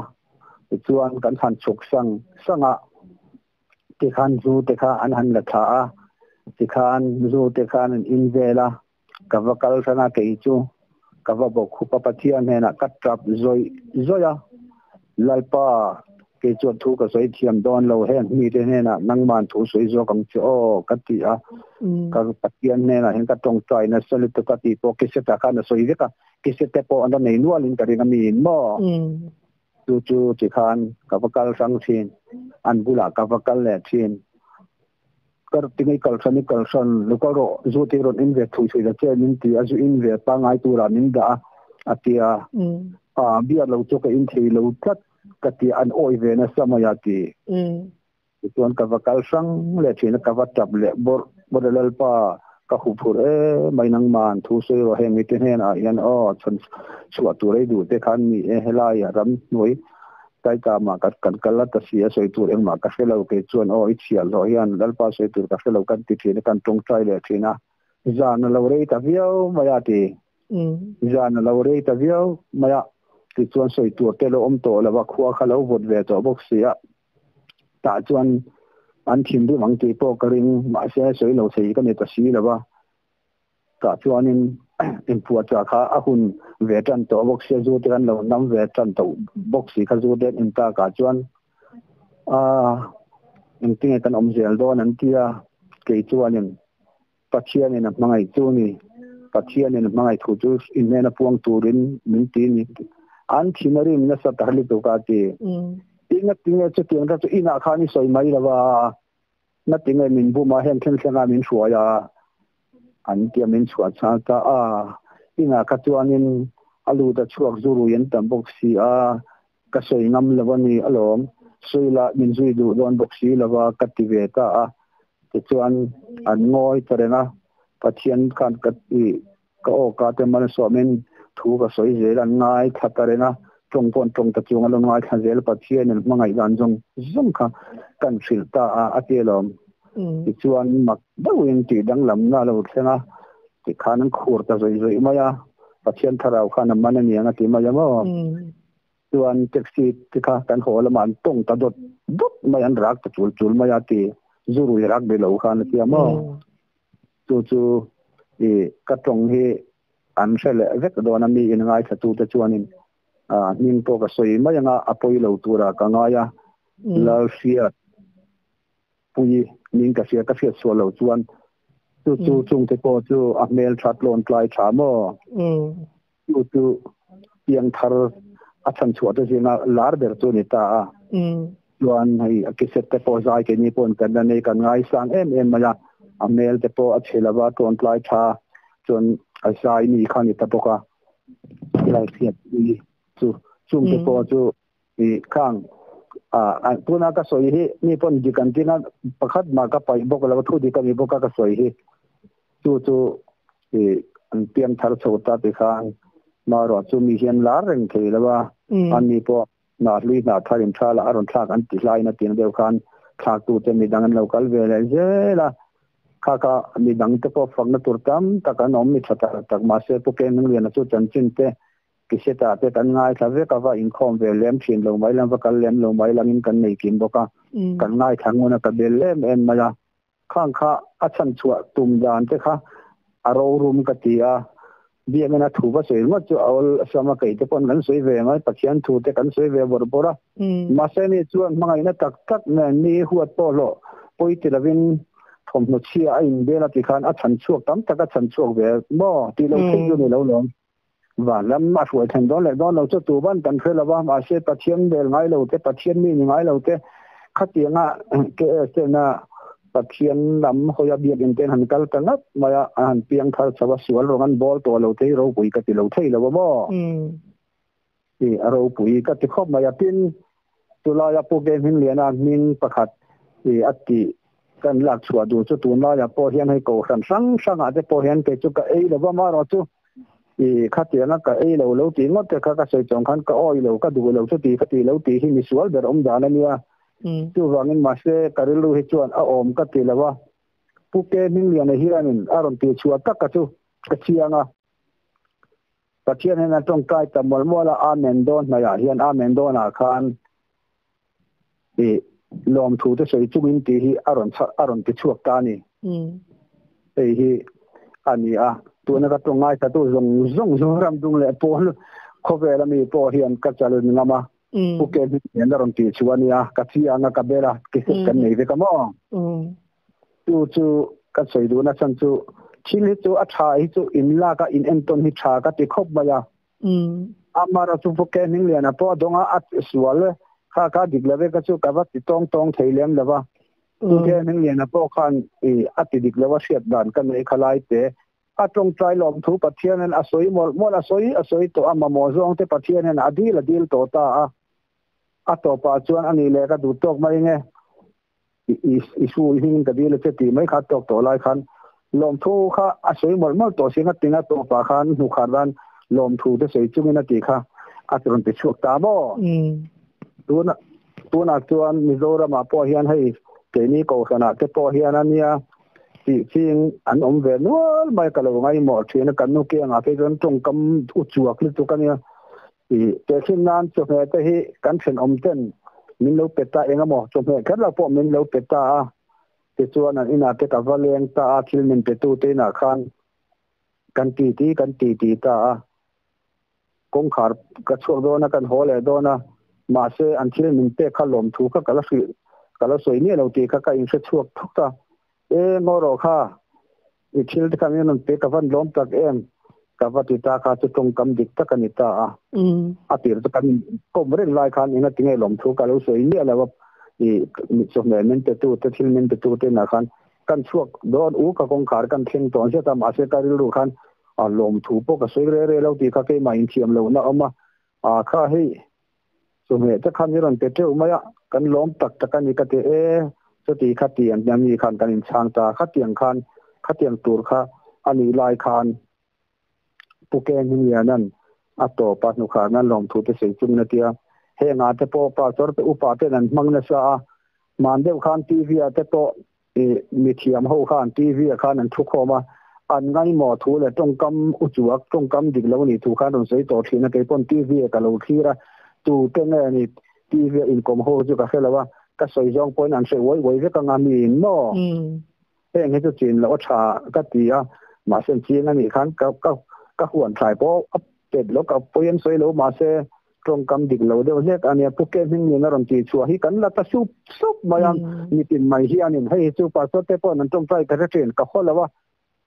chuan kan han chuk sang sanga ti khan zu te kha an han la tha a ti khan zu te khan an in vela ka va kal sana ke chu ka va bok khupa Pathian hena ka trap zoi zoya lalpa ke chuan thu ka soi thiam don lo hen mi te hena nangman thu soi zo kang chu o ka ti a ka Pathian hena hen ka tong trai na soli to ka ti po ke se ta kha na soi ve ka ke se te po an nei nualin ka ring mi mo chu chu ti khan ka va kal sang thin an bula ka va kal le thin kar tingai kal sani kal san lokal ro zu ti ron in ve thui thui da che min ti a zu in ve pa ngai tu ra min da atia a bia lo chu ka in thei lo tlat ka ti an oi ve na samaya ti chuan ka va kal sang le thin ka va tap le bor borelal pa ka hu phur e mai nang man thu soi ro heng mi te hen a yan o chon chua tu rei du te khan mi e helai ram noi tai ta ma ka kan kala ta sia soi tur eng ma ka hre lo ke chuan o i chial lo hian lalpa soi tur ka hre lo kan ti thin kan tong trai le thina Zan a lo rei ta viau mai a ti. Zan a lo rei ta viau mai a, tichuan sawi tur te lo awm tawh lo va, khua kha lo vawt ve tawh bawk si a. Tah chuan an thinrim ang tih pawh ka ring, mahse sawi lo thei ka ni ta si lo va. Tah chuanin inpuahchah kha a hun ve tan tawh bawk sia, zu te kan lo nam ve tan tawh bawk si kha zu te an in takah chuan aaa engtinge kan awm zel dawn an ti a, kei chuanin Pathianin a hmangaih chu ni, Pathianin a hmangaih thu chu in hnena puang turin min ti ni. An thin a rim nasa ta lutuk a ti. Tinga tinge chutiang kha chu inah khan i sawi mai lo va, ngatinge min bum a, heng thleng thlengah min hruai a, an tia min chhuah chhal ta a. Inah kha chuanin a lut a chhuak zu rui an tam bawk si a, ka sawi ngam lo a ni alawm, sawi lah min zui duh dawn bawk si lo va ka ti ve ta a. Tichuan an ngawi ta reng a, Pathian khan ka ti ka aw ka te malsawmin thu ka sawi zel an ngaithla ta reng a, tawng pawh an tawng ta chung an lo ngaithla zel Pathianin hmangaih dan zawng zawng kha kan hrilh ta a a ti alawm. Tichuan mak deuhin tih danglamna a lo thleng a, tikhan an khur ta zawih zawih mai a, Pathian thlarau khan a man aniang a ti mai a maw. Chuan taxi te kha kan haw lamah an tawng ta dawt dawt mai an rak ta chul chul mai a ti zu rui rak be lo khan a tia maw. Chu chu i ka tawng hi an hre leh vek dawn a mi in ngaithla tu te chuanin hming pawh ka sawi mai anga a pawi lo tura ka ngai a Lalhriat pui ning ka hria ka hriat sual lo chuan chu chu chung te pawh chu a hmel tha tlawn tlai tha maw chu chu piang thar a chhan chhuah te zinga lar ber chu ni ta a chuan hei a kiset te pawh zai ke ni pawh kan la nei kan ngai sang em em mai a a hmel te pawh a chhe lova tlawn tlai tha chuan a zai mi kha ni ta bawk a Lalhriat pui chu chung te pawh chu I khang a tuna ka sawi hi mi pawn dik an tina pakhat mah ka paih bawk lo thu dik a ni bawk a ka sawi hi chu chu i an piang thar chho ta ti khan marawh chu mi hian lar reng thei lo a an ni pawh hnah hlui hnah thar in tha la a rawn thlak an ti hlaiin a tiang deuh khan thlak tu te midang an lo kal ve leh zel a kha kha midang te pawh fakna tur tam tak an awm mi tha tak tak mahse Pu Kengliana chu chanchin te Kisetah te kan ngaithla vek a, va inkhawm ve lem thin lo mai lang, va kal lem lo mai langin kan nei kim bawk a, kan ngaithla ngun a, ka bel em em mai a. Khang kha a chhan chhuah tum dan te kha a rorum ka ti a, biakina thu va sawi ringawt chu a awl sam a, kei te pawn kan sawi ve mai, Pathian thu te kan sawi ve bawrh bawrh a. Mahse ni chuan hmangaihna tak tak nen mi huat pawh hlawh pawi ti lovin thawmhnaw chhia a inbel a ti khan a chhan chhuak tam tak a chhan chhuak ve maw tih lo theih chu ni lo lawm. Van lam a hruai thlen dawn leh dawn lo chu tuban kan hre lo va, mahse Pathian bel ngai lo te, Pathian mi ni ngai lo te, khatianga KS tena Pathian lam hawia biakinn ten han kal ta ngat mai a, an han piang thar chho a, sual rawng an bawl tawh lo te hi ropui ka ti lo thei lo a maw? I a ropui ka ti khawp mai a, tin chulaia Pu Ke Hmingliana hming pakhat i a tih kan lak chhuah duh chu tunlaiah pawh hian hei kohhran hrang hrangah te pawh hian kei chu ka ei lo va, amaherawh chu I khatianga ka ei lo lo tih ngawt te kha ka sawi chawng khan ka awi lo, ka duh lo chuti ka ti lo tih hi misual ber awm dan a nia. Chuvangin mahse ka rilru hi chuan a awm ka ti lo a. Pu Ke Hmingliana hianin a rawn tih chhuah tak ka chu ka chiang a. Pathian hian a tawngtai ta mual mual a, Amen dawn hnaiah hian Amen dawnah khan i lawmthu te sawi chungin tih hi a rawn a rawn ti chhuak ta a ni. Hei hi a ni a, tuna ka tawng ngaithla tu zawng zawng Zoram dung leh pawl khawvel ami pawh hian ka challenge ngam a, Pu Ke hming hian a rawn tih chu a nia, ka chiang a, ka bel a, ke set kan nei vek a maw? Chu chu ka sawi duhna chhan chu thil hi chu a tha hi chu in lak a in entawn hi tha ka ti khawp mai a. Amara chu Pu Ke Hmingliana pawh a dawng a, a sual kha kha dik lo ve ka chu ka va ti tawng tawng thei lem lo va. Pu Ke Hmingliana pawh khan i a ti dik lo a hriat dan ka nei kha lai te. A tawngtai lawmthu Pathianin a sawi mawlh mawlh a sawi a sawi tawh a, mamawh zawng te Pathianin a dil a dil tawh ta a. A tawpah chuan a nih leh ka duh tawk mai nge i sul hmingin ka dil a che tih mai kha a tawk tawh lai khan lawmthu kha a sawi mawlh mawlh tawh si ngatinga tawpah khan hnukhar dan lawmthu te sawi chungin a tih kha a rawn ti chhuak ta maw? Tuna tunah chuan Mizoramah pawh hian hei keini kohhranah te pawh hian a nia. Tih ching an awm ve nual mai ka lo ngaimawh thin a, kan nu kiangah phei chuan tawngkam u chuak lutuk a nia. Ih tehkhin nan chawhmeh te hi kan thenawm ten min lo pe ta eng emaw chawhmeh kher lo pawh min lo pe ta a, tichuan an inah te ka va leng ta a, thil min pe tu te inah khan kan titi kan titi ta a. Kawngkhar ka chhuak dawn a, kan haw leh dawn a, mahse an thil min pek kha lawmthu kha ka la hrilh, ka la sawi miah lo tih kha ka inhre chhuak thawk a. E, ngaw rawh kha, i thil te kha min rawn pe ka van lawm tak em? Ka va ti ta kha chu tawngkam dik tak a ni ta a. A tir chu kan inkawm reng lai khan enga tinge lawmthu ka lo sawi miah lo a, i chawhmeh min pe tu te, thil min pe tu te inah khan kan chhuak dawn u, ka kawngkhar kan thleng tawh zet a, mahse ka rilru khan A lawmthu pawh ka sawi re re lo tih kha keimah inthiam lohna a awm a, a kha hei chawhmeh te khan i rawn pe teuh mai a, kan lawm tak tak a ni ka ti e, chuti kha ti an ni khan kan inchhang ta, khatiang khan khatiang tur kha a nih lai khan Pu Ken Hmingliana'n a tawp a hnukhar nan lawmthu te sawi chungin a ti a, heng ah te pawh pastor te upa ten an hmang nasa a, hman deuh khan TV ah te pawh I mithiam ho khan TV ah khan an thu khawm a, an ngaimawh thu leh tawngkam u chuak, tawngkam dik lo a nih thu khan rawn sawi tawh thin a, kei pawn TV ah ka lo thlir a, tu te nge ni TV ah inkawm ho chu ka hre lo a, ka sawi zawng pawhin an hre uai uai vek anga miin maw? Heng hi chu chin loh a tha ka ti a, mahse an ching a nih khan ka ka ka huan thlai pawh a pet lo, ka pawi an sawi lo mahse Tawngkam dik lo deuh hlek a nia, Pu Ke Hmingin a rawn tih chhuah hi kan la ta sup sup mai a, mitin mai hianin hei hi chu pastor te pawhin an tawngtai ka hre thin, ka haw lo a,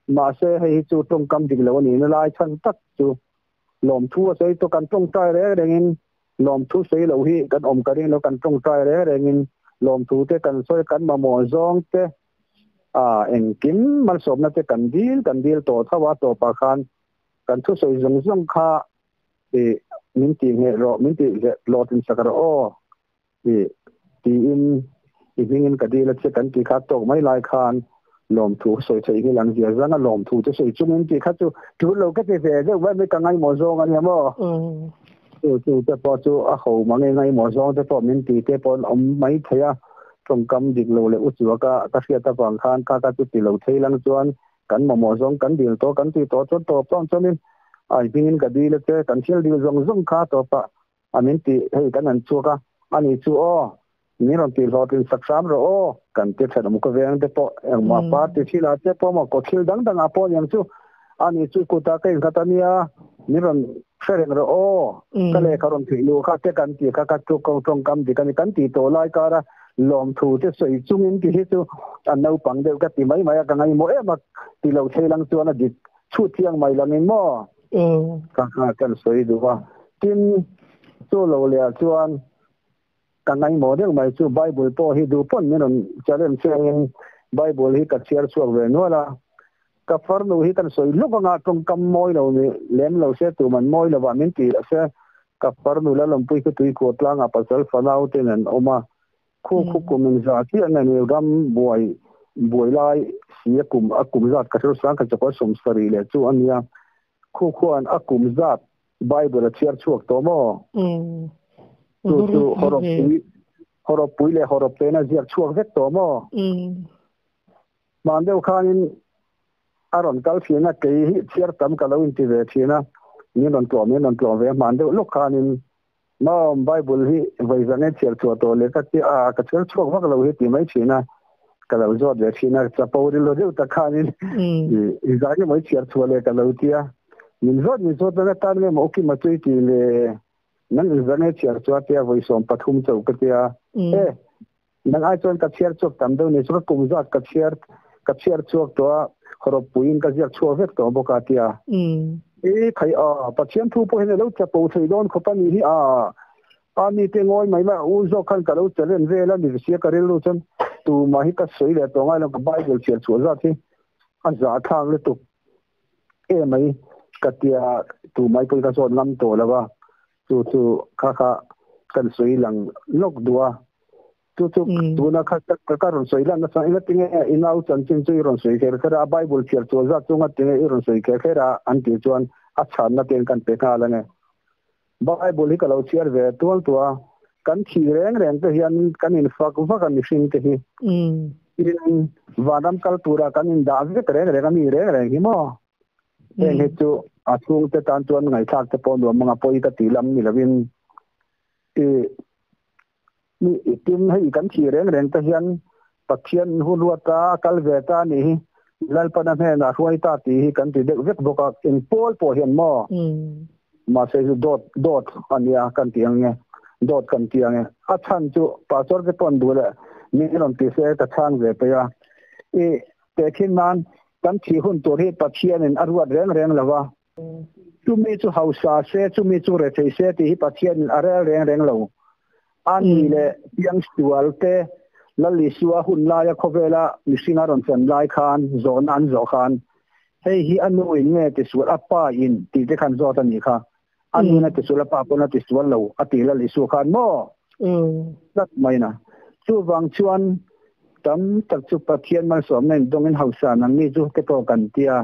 mahse hei hi chu tawngkam dik lo a nih na lai chhan tak chu lawmthu a sawi chu kan tawngtai reng rengin lawmthu sawi loh hi kan awm ka ring lo, kan tawngtai reng rengin lawmthu te kan sawi kan mamawh zawng te a engkim malsawmna te kan dil kan dil tawh tho a, tawpah khan kan thusawi zawng zawng kha I min tih ngheh rawh, min tih leh hlawhtlin sak rawh aw i tiin i hmingin ka dil a che kan tih kha tawk mai lai khan lawmthu sawi theih hi lang zia zang a, lawmthu te sawi chungin tih kha chu tul lo ka ti ve deuh mai mai ka ngaimawh zawng a nia maw. Chu chu te pawh chu a ho mange ngaimawh zawng te pawh min ti te pawh an awm mai thei a, tawngkam dik lo leh u chuaka ka hriat avang khan kha ka chu ti lo thei lang chuan Kan mamawh zawng kan dil tawh kan tih tawh chuan tawp tawng chuanin a hmingin ka dil a che, kan thil dil zawng zawng kha tawpah a min tih hei kan han chhuak a, ani chu aw min rawn tih hlawhtlin sak hram rawh aw kan ti thenawm ka veng te pawh engmah party thilah te pawh maw kaw thil dang dangah pawh aniang chu ani chu kutah ka innghat ania min rawn hre reng rawh aw ka lehkha rawn theih luh kha te kan tih kha ka chu tawngkam dik ani kan tih tawh lai kara Lawmthu te sawi chungin ti hi chu a naupang deuh ka ti mai mai a, ka ngaimawh em a ti lo thei lang chuan a dik chhut thiang mai langin maw ka kha kan sawi duh a. Tin, chu lo leh ah chuan ka ngaimawh deuh mai chu Bible pawh hi duh pawn min rawn challenge chengin Bible hi ka chhiar chhuak ve nual a, ka farnu hi kan sawi lawk anga tawngkam mawi lo ni lem lo se tuman mawi lovah min ti lo se Ka farnu Lalawmpui chu tuikhuah tlangah pasal fanau ten an awm a, khu khu kum in zah chiah nge ni ram buai buai lai si a kum a kum zat ka hre sang ka chakawr 70 leh chu a nia, khu khuan a kum zat Bible a chhiar chhuak tawh maw? Chu chu hawrawp pui hawrawp pui leh hawrawp tein a ziak chhuak vek tawh maw? Hman deuh khanin a rawn kal thin a, kei hi chhiar tam ka lo inti ve thin a, min rawn tlawm min rawn tlawm ve hman deuh lawk khanin Mawm Bible hi vawi zan e chhiar chhuah tawh leh ka ti a, ka chhiar chhuak vak lo hi ti mai thin a, ka lo zawt ve thin a, chapo rilru deuh tak khanin i zai emaw i chhiar chhuah leh ka lo ti a, min zawt min zawt nana tan nge maw Ukima chu i tih le, nang in zan e chhiar chhuah tia vawi 13 chauh ka ti a, e Nang ai chuan ka chhiar chhuak tam deuh ni chu ka kum zat ka chhiar ka chhiar chhuak tawh a, hawrawp puiin ka ziak chhuak vek tawh bawk a tia. I khai a, Pathian thu pawh hian a lo chapo thei dawn khawp a nih hi a, a mi te ngawi mai mai a, u zawk khan ka lo challenge vel a ni sia ka rilru chuan tumah hi ka sawi leh tawh ngai lo ka Bible chhiar chhuah zat hi a zahthlak lutuk emai ka tia tumah pawhin ka zawt ngam tawh lo a. Chu chu kha kha kan sawi lang lawk duh a, chu chu tuna kha ka rawn sawi lan nasa eng atinge i nau chanchin chu i rawn sawi kher kher a, Bible chhiar chhuah zat chu ngatinge i rawn sawi kher kher a an tih chuan a chhanna ten kan pe nghal ange. Bible hi ka lo chhiar ve tual tuah a, kan thih reng reng te hian kan infak vak a mihring te hi. Tin, Vanram kal tura kan in dah vek reng reng a mi reng reng hi maw. Heng hi chu a chhungte tan chuan ngaihthlak te pawh nuam anga pawi ka tih lam ni lovin i mi tin hei kan thih reng reng te hian Pathian hun ruat a kal ve ta a nih hi Lalpana hnenah hruai ta tih hi kan ti deuh vek bawk a eng pawl pawh hian maw mahse chu dawt dawt a nia kan ti ang nge dawt kan ti ang e a chhan chu pastor te pawn duh leh min rawn ti se ka chhang ve peih a i tehkhin nan Kan thih hun tur hi Pathianin a ruat reng reng lo a. Chumi chu hausa se, chumi chu rethei se tih hi Pathianin a rel reng reng lo. A ni leh piangsual te Lal Isua hun laia khawvela mihring a rawn chan lai khan zawhna an zawh khan hei hi a nu in nge tisual a pa in tih te khan zawt a nih kha. A nu in a tisual a pa pawn a tisual lo a ti Lal Isua khan maw? Tlat mai na. Chuvang chuan tam tak chu Pathian malsawmna in dawngin hausa nangni chu te pawh kan tia.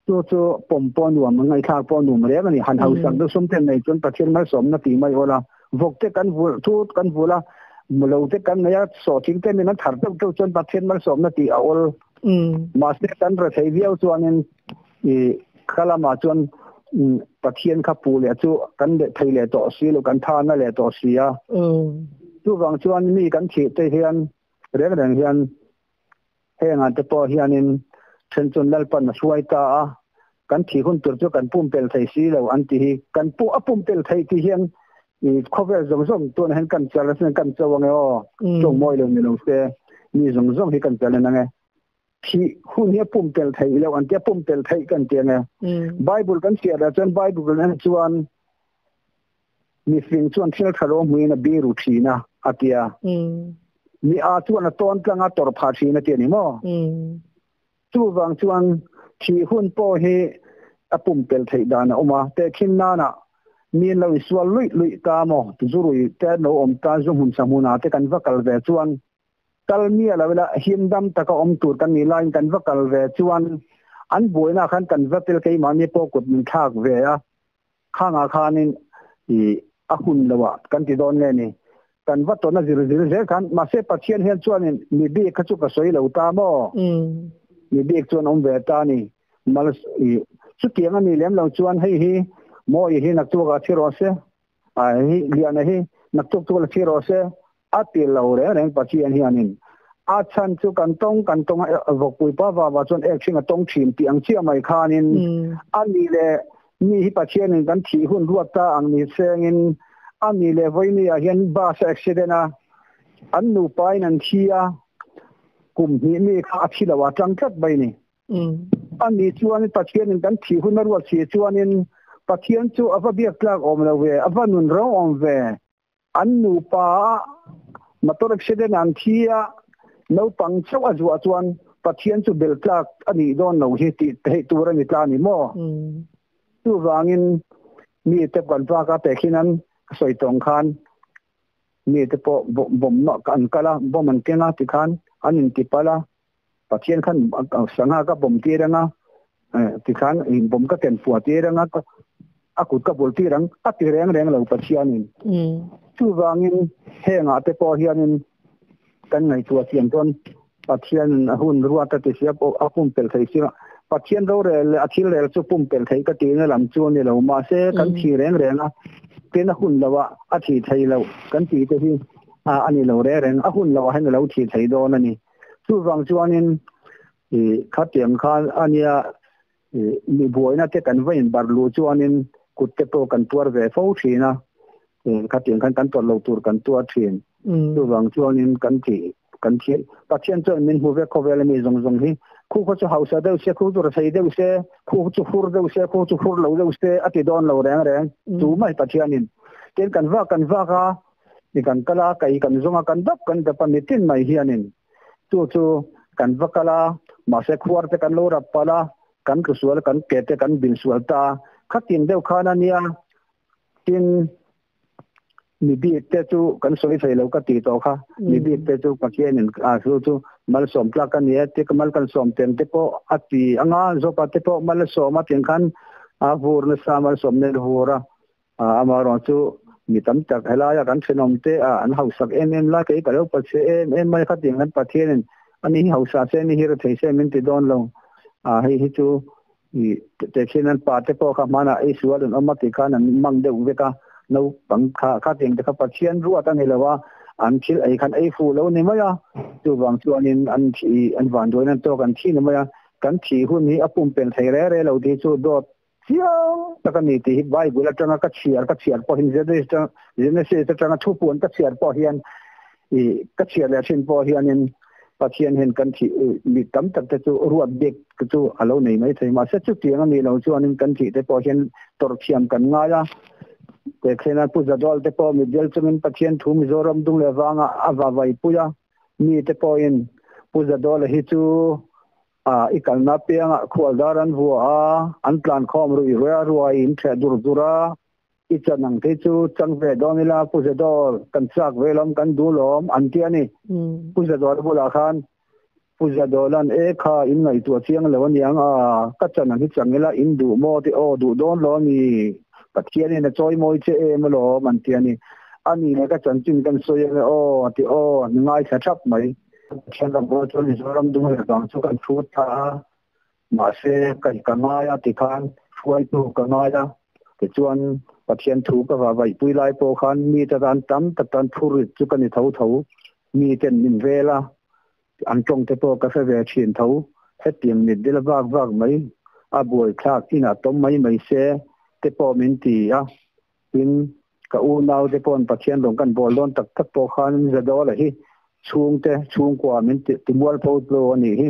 Chu chu pawm pawh nuam a ngaihthlak pawh nuam reng a ni. Han hausak deuh sum ten nei chuan Pathian malsawmna tih mai awl a. Vawk te kan vulh thut kan vulh a, lo te kan nei a, sawhthing te min an thar deuh deuh chuan Pathian malsawmna tih a awl. Mahse kan rethei viau chuanin i kha lamah chuan Pathian kha pu leh chu kan leh thei leh tawh si lo, kan thana leh tawh si a. Chuvang chuan mi kan thih te hian reng reng hian hengah te pawh hianin then chuan Lalpan a hruai ta a, kan thih hun tur chu kan pumpelh thei si lo an ti hi. Kan pu a pumpelh thei tih hian i khawvel zawng zawng tunah hian kan chal asin kan cho ange aw, tawng mawi lo ni lo se mi zawng zawng hi kan chal en ange. Thih hun hi a pumpelh theih loh an tia, pumpelh theih kan ti ange. Bible kan chhiar ah chuan Bible kan en chuan mifing chuan thil tha lo hmuin a biru thin a a tia. Mi a chuan a tawn tlang a tawrh phah thin a ti a ni maw? Chuvang chuan thih hun pawh hi a pumpelh theih dan a awm a, tehkhin nanah mi an lo insual luih luih ta maw, zurui te an lo awm ta, zu hmun sa hmunah te kan va kal ve chuan Kal miah lo ila him dam taka awm tur kan nih laiin kan va kal ve chuan an buainaah khan kan va tel keimahni pawh kut min thlak ve a, khangah khanin i a hun lo ah kan ti dawn nge ni, kan va tawn a zir zir zel khan mahse Pathian hian chuanin mi bik kha chu ka sawi lo ta maw? Mi bik chuan awm ve ta ni, mal i chutiang a nih lem lo chuan hei hi mawi hi naktuk ah thi rawh se, a hei liana hi naktuk chu la thi rawh se, A ti lo reng reng Pathian hianin a chhan chu kan tawng kan tawng a vawkpui pa vava chuan ek hring a tawng thin tih ang chiah mai khanin a ni leh mi hi Pathianin kan thih hun ruat ta ang ni sengin a ni leh vawiini ah hian bus a accident a an nupa in an thi a kum hnih mi kha a thi lo a tang tlat mai ni. A ni chuan Pathianin kan thih hun a ruat si chuanin Pathian chu a va biak tlak awm lo ve a va nun reng awm ve. An nupa a motor accident an thi a, naupang chauh a zuah chuan Pathian chu bel tlak a nih dawn lo hi tih theih tur a ni tla a ni maw? Chuvangin mite kan vak a tehkhin an sawi tawng khan mite pawh bomb an kal a, bomb an keng a tikhan an intipal a, Pathian khan sangha ka bawm tir anga tikhan bawm ka ken puah tir anga a kut ka bul tir ang a ti reng reng lo Pathianin. Chuvangin hengah te pawh hianin kan ngaihtuah chian chuan Pathianin a hun ruat a ti sia pawh a pumpelh thei si Pathian rorel leh a thil rel chu pumpelh thei ka tihna lam chu a ni lo mahse kan thi reng reng a tin a hun loah a thi thei lo kan tih te hi a ni lo reng reng a hun loah hian a lo thi thei dawn a ni. Chuvang chuanin i khatiang khan a nia i mi buaina te kan va inbar luh chuanin kut te pawh kan tuar ve fo thin a, khatiang khan kan tawrh lo tur kan tuar thin. Chuvang chuanin kan thih kan thih Pathian chuan min hmu vek khawvel a mi zawng zawng hi khu khaw chu hausa deuh se, khu chu rethei deuh se, khu chu hur deuh se, khu chu hur lo deuh se a ti dawn lo reng reng tu mai Pathianin. Tin kan vak kan vak a. I kan kal a, kai kan zawng a, kan dap kan dap a mitin mai hianin chu chu kan va kal a, mahse khuar te kan lo rap palh a, kan tlu sual kan ke te kan bin sual ta a, khatin deuh khan a nia, tin mi bik te chu kan sawi thei lo ka tih tawh kha, mi bik te chu Pathianin a chu chu malsawm tlak a ni a, ti mal kan sawm teng te pawh a ti anga, Zopa te pawh mal a sawm a tiang khan a vur nasa malsawm nen vur a, Amaherawh chu mi tam tak helaia kan thenawm te a an hausak em em lai kei ka lo pache em em mai kha tiang kan Pathianin Ani hi hausa se ni hi re thei se min ti don lo. A hei hi chu i te khin an pa te pawh kha hmanah ei sual an awm a ti khan an mang deuh vek a. Naupang kha kha tiang te kha Pathian ruat a ni lo a, an thil ei khan ei fuh lo ni mai a. Chuvang chuanin an thi an vanduain an tawk an thi ni mai a. Kan thih hun hi a pumpelh thei re re lo tih chu dawt chiang tak a ni tih hi Bible atanga ka chhiar ka chhiar pawh hian Genesis atanga thupuan ka chhiar pawh hian i ka chhiar leh thin pawh hianin Pathian hian kan thih mi tam tak te chu ruat bik chu a lo nei mai thei. Mahse chutiang a nih loh chuanin kan thih te pawh hian tawrh thiam kan ngai a. Tehkhenah Pu Zadawlte pawh mitdel chungin Pathian thu Mizoram dung leh vangah a va vaipui a. Mite pawhin Pu Zadawla hi chu A, i kalna piangah khualdar an vua a, an tlankhawm ruih ruai ruai in ṭheh dur dur a, i chan ang te chu chang ve dawn ila Pu Zadawr, kan chak ve lawm, kan duh lawm, an ti a ni. Pu Zadawr bulah khan Pu Zadawla'n, E kha, in ngaihtuah chiang lo aniang a, ka chan ang hi chang ila in duh maw ti aw, duh dawn lo a ni, Pathianin a chawimawi che em alawm, an ti a ni. A ni le, ka chanchin kan sawi ange aw, a ti aw, ni ngaithla ṭhap mai. Pathian ram pawh chuan Mizoram dung leh vang chu kan thu ta a, mahse kai ka ngai a tikhan hruaitu ka ngai a, tichuan Pathian thu ka va vaihpui lai pawh khan mite tan tam tak tan phurrit chu ka ni tho tho, miten min vel a, an tawng te pawh ka hre ve thin tho, hetiang mit dil vak vak mai a buaithlak inah tawm mai mai se te pawh min ti a. Tin, ka unaute paw'n Pathian rawn kan bawl dawn tak tak pawh khan Zadawla hi chhungte chhungkua min timualpho tlo a nih hi,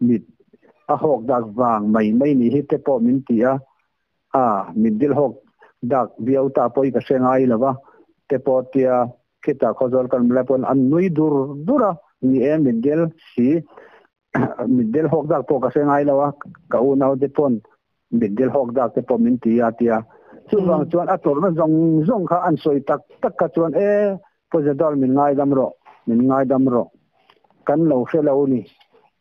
mit a hawk dak vang mai mai nih hi te pawh min ti a, a mit dil hawk dak viau ta pawh i ka hre ngai lo va te pawh tia khitah Khawzawl kan lai paw'n an nui dur dur a, ni e mit dil si Mitdel hawk dak pawh ka hre ngai lo a, ka unaute pawn mitdel hawk dak te pawh min ti a tia. Chuvang chuan a tawrhna zawng zawng kha an sawi tak tak kha chuan e Pawzadal min ngaidam rawh, min ngaidam rawh. Kan lo hre lo ni.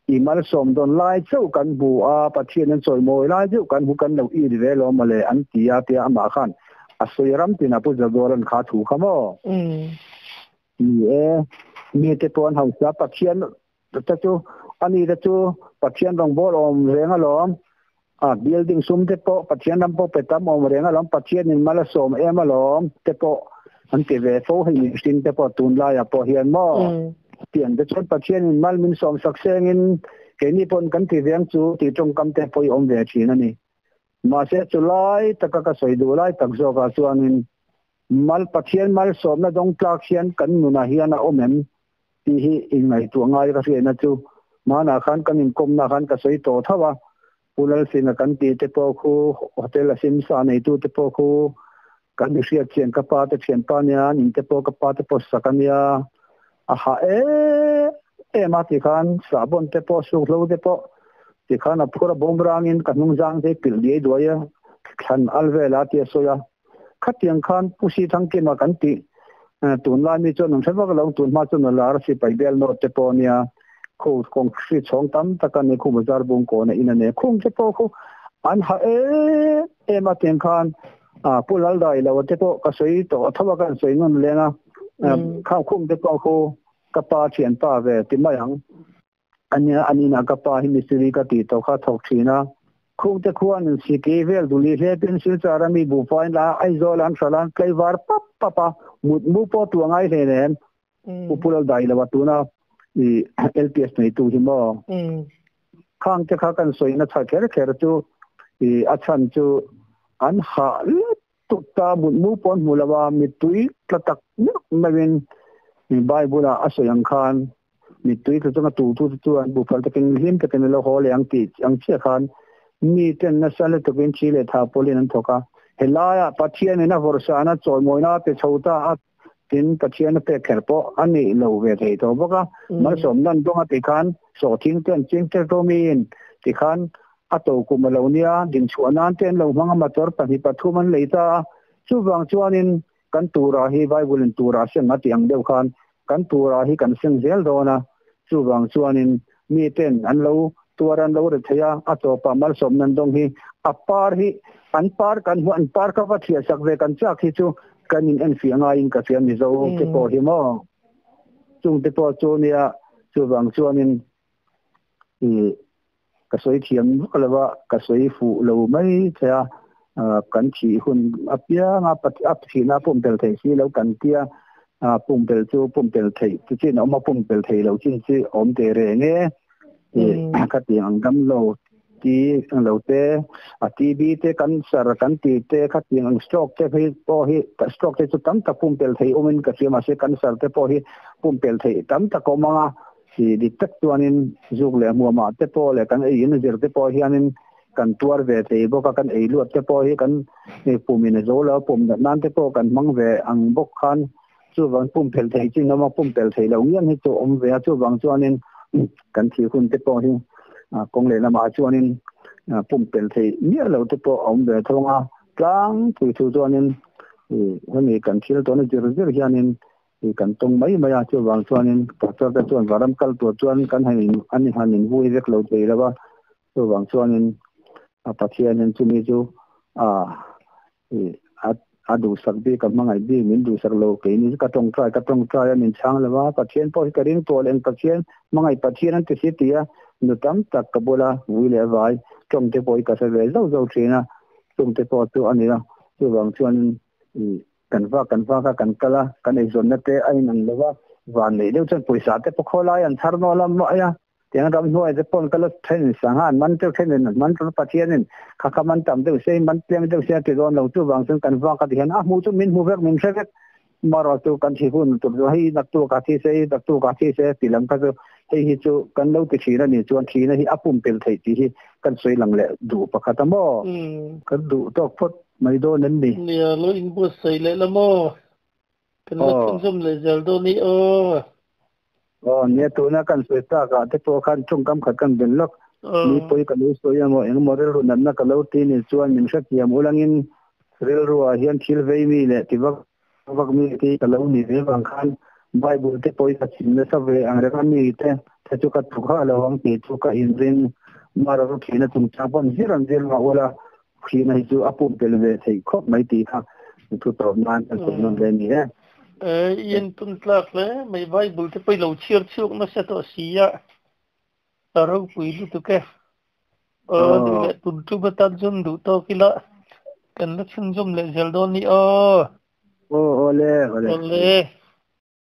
I malsawm dawn lai chauh kan hmu a, Pathian an chawimawi lai chauh kan hmu kan lo it ve lo mawle an ti a tia amah khan a sawi ram tinah Pu Zadawla'n kha thu kha maw? Ni e, mite pawh an hausa Pathian Te chu ani te chu Pathian rawngbâwl awm reng alawm, a building sum te pawh Pathian ram pawh pe tam awm reng alawm, Pathianin mal a sawm em alawm te pawh an ti ve fo hei mihring te pawh tunlaiah pawh hian maw tiang te chuan Pathianin mal min sawm sak sengin keini pawn kan ti veng chu tih tawngkam te pawh i awm ve thin a ni. Mahse chulai taka ka sawi duh lai tak zawkah chuanin mal Pathian malsawmna dawng tlak hian kan nunah hian a awm em? Tih hi inngaihtuah ngai ka hriatna chu hmanah khan kan inkawmna khan ka sawi tawh tho a, Pu Lalsinga kan tih te pawh khu hotel a simsa neitu te pawh khu kan i hriat chian ka pa te thianpa nia in te pawh ka pa te pawh sak a nia a hah em em a ti khan sahbawn te pawh sukhlo te pawh ti khan a phur a bawm rangin ka hnungzang te pilh diai duai a thlan al vel a tia sawi a. Khatiang khan Pu Sithangkima kan tih tunlai mi chuan an hre vak lo, tun hma chuan a lar a sipai bel nawt te pawh a nia, khu kawng hri chhawng tam tak a ni, khu bazar bung kawn a in a nia, khung te pawh khu an ha em em a tiang khan Pu Laldai lo te pawh ka sawi tawh tho a, ka sawi nawn leng a, khang khum te pawh khu ka pa thianpa ve ti mai ang. Ania an inah ka pa hi mistiri ka tih tawh kha thawk thin a. Khungte khuan in siki vel duli hlep in Silchar a mi buhfaiin la Aizawl an hralh a tlaivar pap pap a, mut mu pawh tu a ngai hlen em? Pu Pu Laldai lo a tuna i LPS neitu hi maw? Khangte kha kan sawina chha kher kher chu i a chhan chu an hah let tuk ta mut mu pawh an hmu lo a, mittui tla tak meuh meuhin Bible ah a sawi ang khan Mittui tla chunga tu tu te chuan buhfal takin hlim takin a lo haw leh ang tih ang chiah khan miten nasa lutukin thi leh tha pawlin an thawk a. Helaiah Pathianin a vawrhsana chawimawina a pe chho ta a, tin Pathian a pek kher pawh a nih lo ve thei tawh bawk a. Malsawmna an dawnga tikhan sawhthing te an ching tel tawh miin tikhan a to kum a lo nia, dinchhuah nan te an lo hmang a, motor pahnih pathum an lei ta a. Chuvang chuanin Kan tura hi Bible in tura seng a tih ang deuh khan kan tura hi kan seng zel dawn a, chuvang chuanin miten an lo tuar an lo ri thei a, a tawpah malsawmna an dawng hi a par hi an par kan hmuh an par ka va thliah sak ve kan chak hi chu kan in enfiah ngaiin ka hria Mizo te pawh hi maw chung te pawh chu nia. Chuvang chuanin i ka sawi thiam vak lova, ka sawi fuh lo mai thei a, kan thih hun apianga a thihna pumpel thei si lo kan tia, pumpel chu pumpel theih chu chin a awm a, pumpel thei lo chin chu awm teh reng e. Khatiang ang dam lo ti lo te, a TB te cancer kan ti te khatiang ang stroke te phei pawh hi stroke te chu tam tak pumpel thei awmin ka hria mahse cancer te pawh hi pumpel theih tam tak a awm ang a. Hi dik tak chuanin zuk leh hmuamah te pawh leh kan ei in zir te pawh hianin kan tuar ve thei bawk a, kan ei luat te pawh hi kan pumin a zo lo a, pum nat nan te pawh kan hmang ve ang bawk khan chuvang pumpelh thei chin awm a, pumpelh thei loh ngiang hi chu a awm ve a, chuvang chuanin kan thih hun te pawh hi kawng leh lamah chuanin pumpelh theih miah lo te pawh a awm ve thawng a, tlangpui thu chuanin hemi kan thil tawhna zir zir hianin I kan tawng mai mai a, chuvang chuanin pastor te chuan varam kal tur chuan kan han in an han in vui vek lo thei lo va, chuvang chuanin a Pathian hian chumi chu a i a a duhsak bik a hmangaih bik min duhsak lo keini chu ka tawngtai ka tawngtai a min chhang lo va, Pathian pawh hi ka ring tawh leh Pathian hmangaih Pathian an ti si ti a, nu tam tak ka bula vui leh vai tawng te pawh hi ka hre ve zauh zauh thin a, chung te pawh chu a ni a, chuvang chuanin i Kan vak kan vak a, kan kal a, kan eizawnna te a inang lo va, van neih deuh chuan pawisa te pawh khawlai an chhar nual a mawh a, tiang ramhnuai te pawh an kal a, thenin sangha an man teuh, thenin an man teuh, Pathianin kha kha man tam deuh se, man tlem deuh se a ti dawn lo, chuvang chuan kan vak a ti hian a hmuh chu min hmu vek, min hre vek, marawh chu kan thi hun tur chu hei naktuk ah thi se, hei naktuk ah thi se ti lam kha chu hei hi chu kan lo ti thin a ni chuan thihna hi a pumpelh theih tih hi kan sawi lang leh duh pakhat a maw? Kan duh tawk phawt mai dawn em ni? Nia, lo inbuatsaih leh la maw? Kan la chhunzawm leh zel dawn i aw. Aw, nia, tuna kan sawi takah te pawh khan tawngkam khat kan ben lawk. Mi pawi ka lo sawi emaw, engemaw rilru natna ka lo ti ni chuan min hrethiam ulangin rilruah hian thil vei mi leh ti vak vak mi te ka lo ni ve vang khan Bible te pawh hi ka chim nasa ve ang reng a mi te te chu ka tuk hah lo ang tih chu ka inring. Mara thihna chungchang pawh an zir an zir mah ula Thihna hi chu a pumpelh ve theih khawp mai tih kha thu tawp nan kan sawi nawn hle a ni e. I en tum tlak hle mai Bible te pawh i lo chhiar chhuak nasa tawh si a, a ropui lutuk e. Aw duh leh tun tum atan chuan duh tawk ila kan la chhunzawm leh zel dawn ni aw. Aw awle awle. Awle.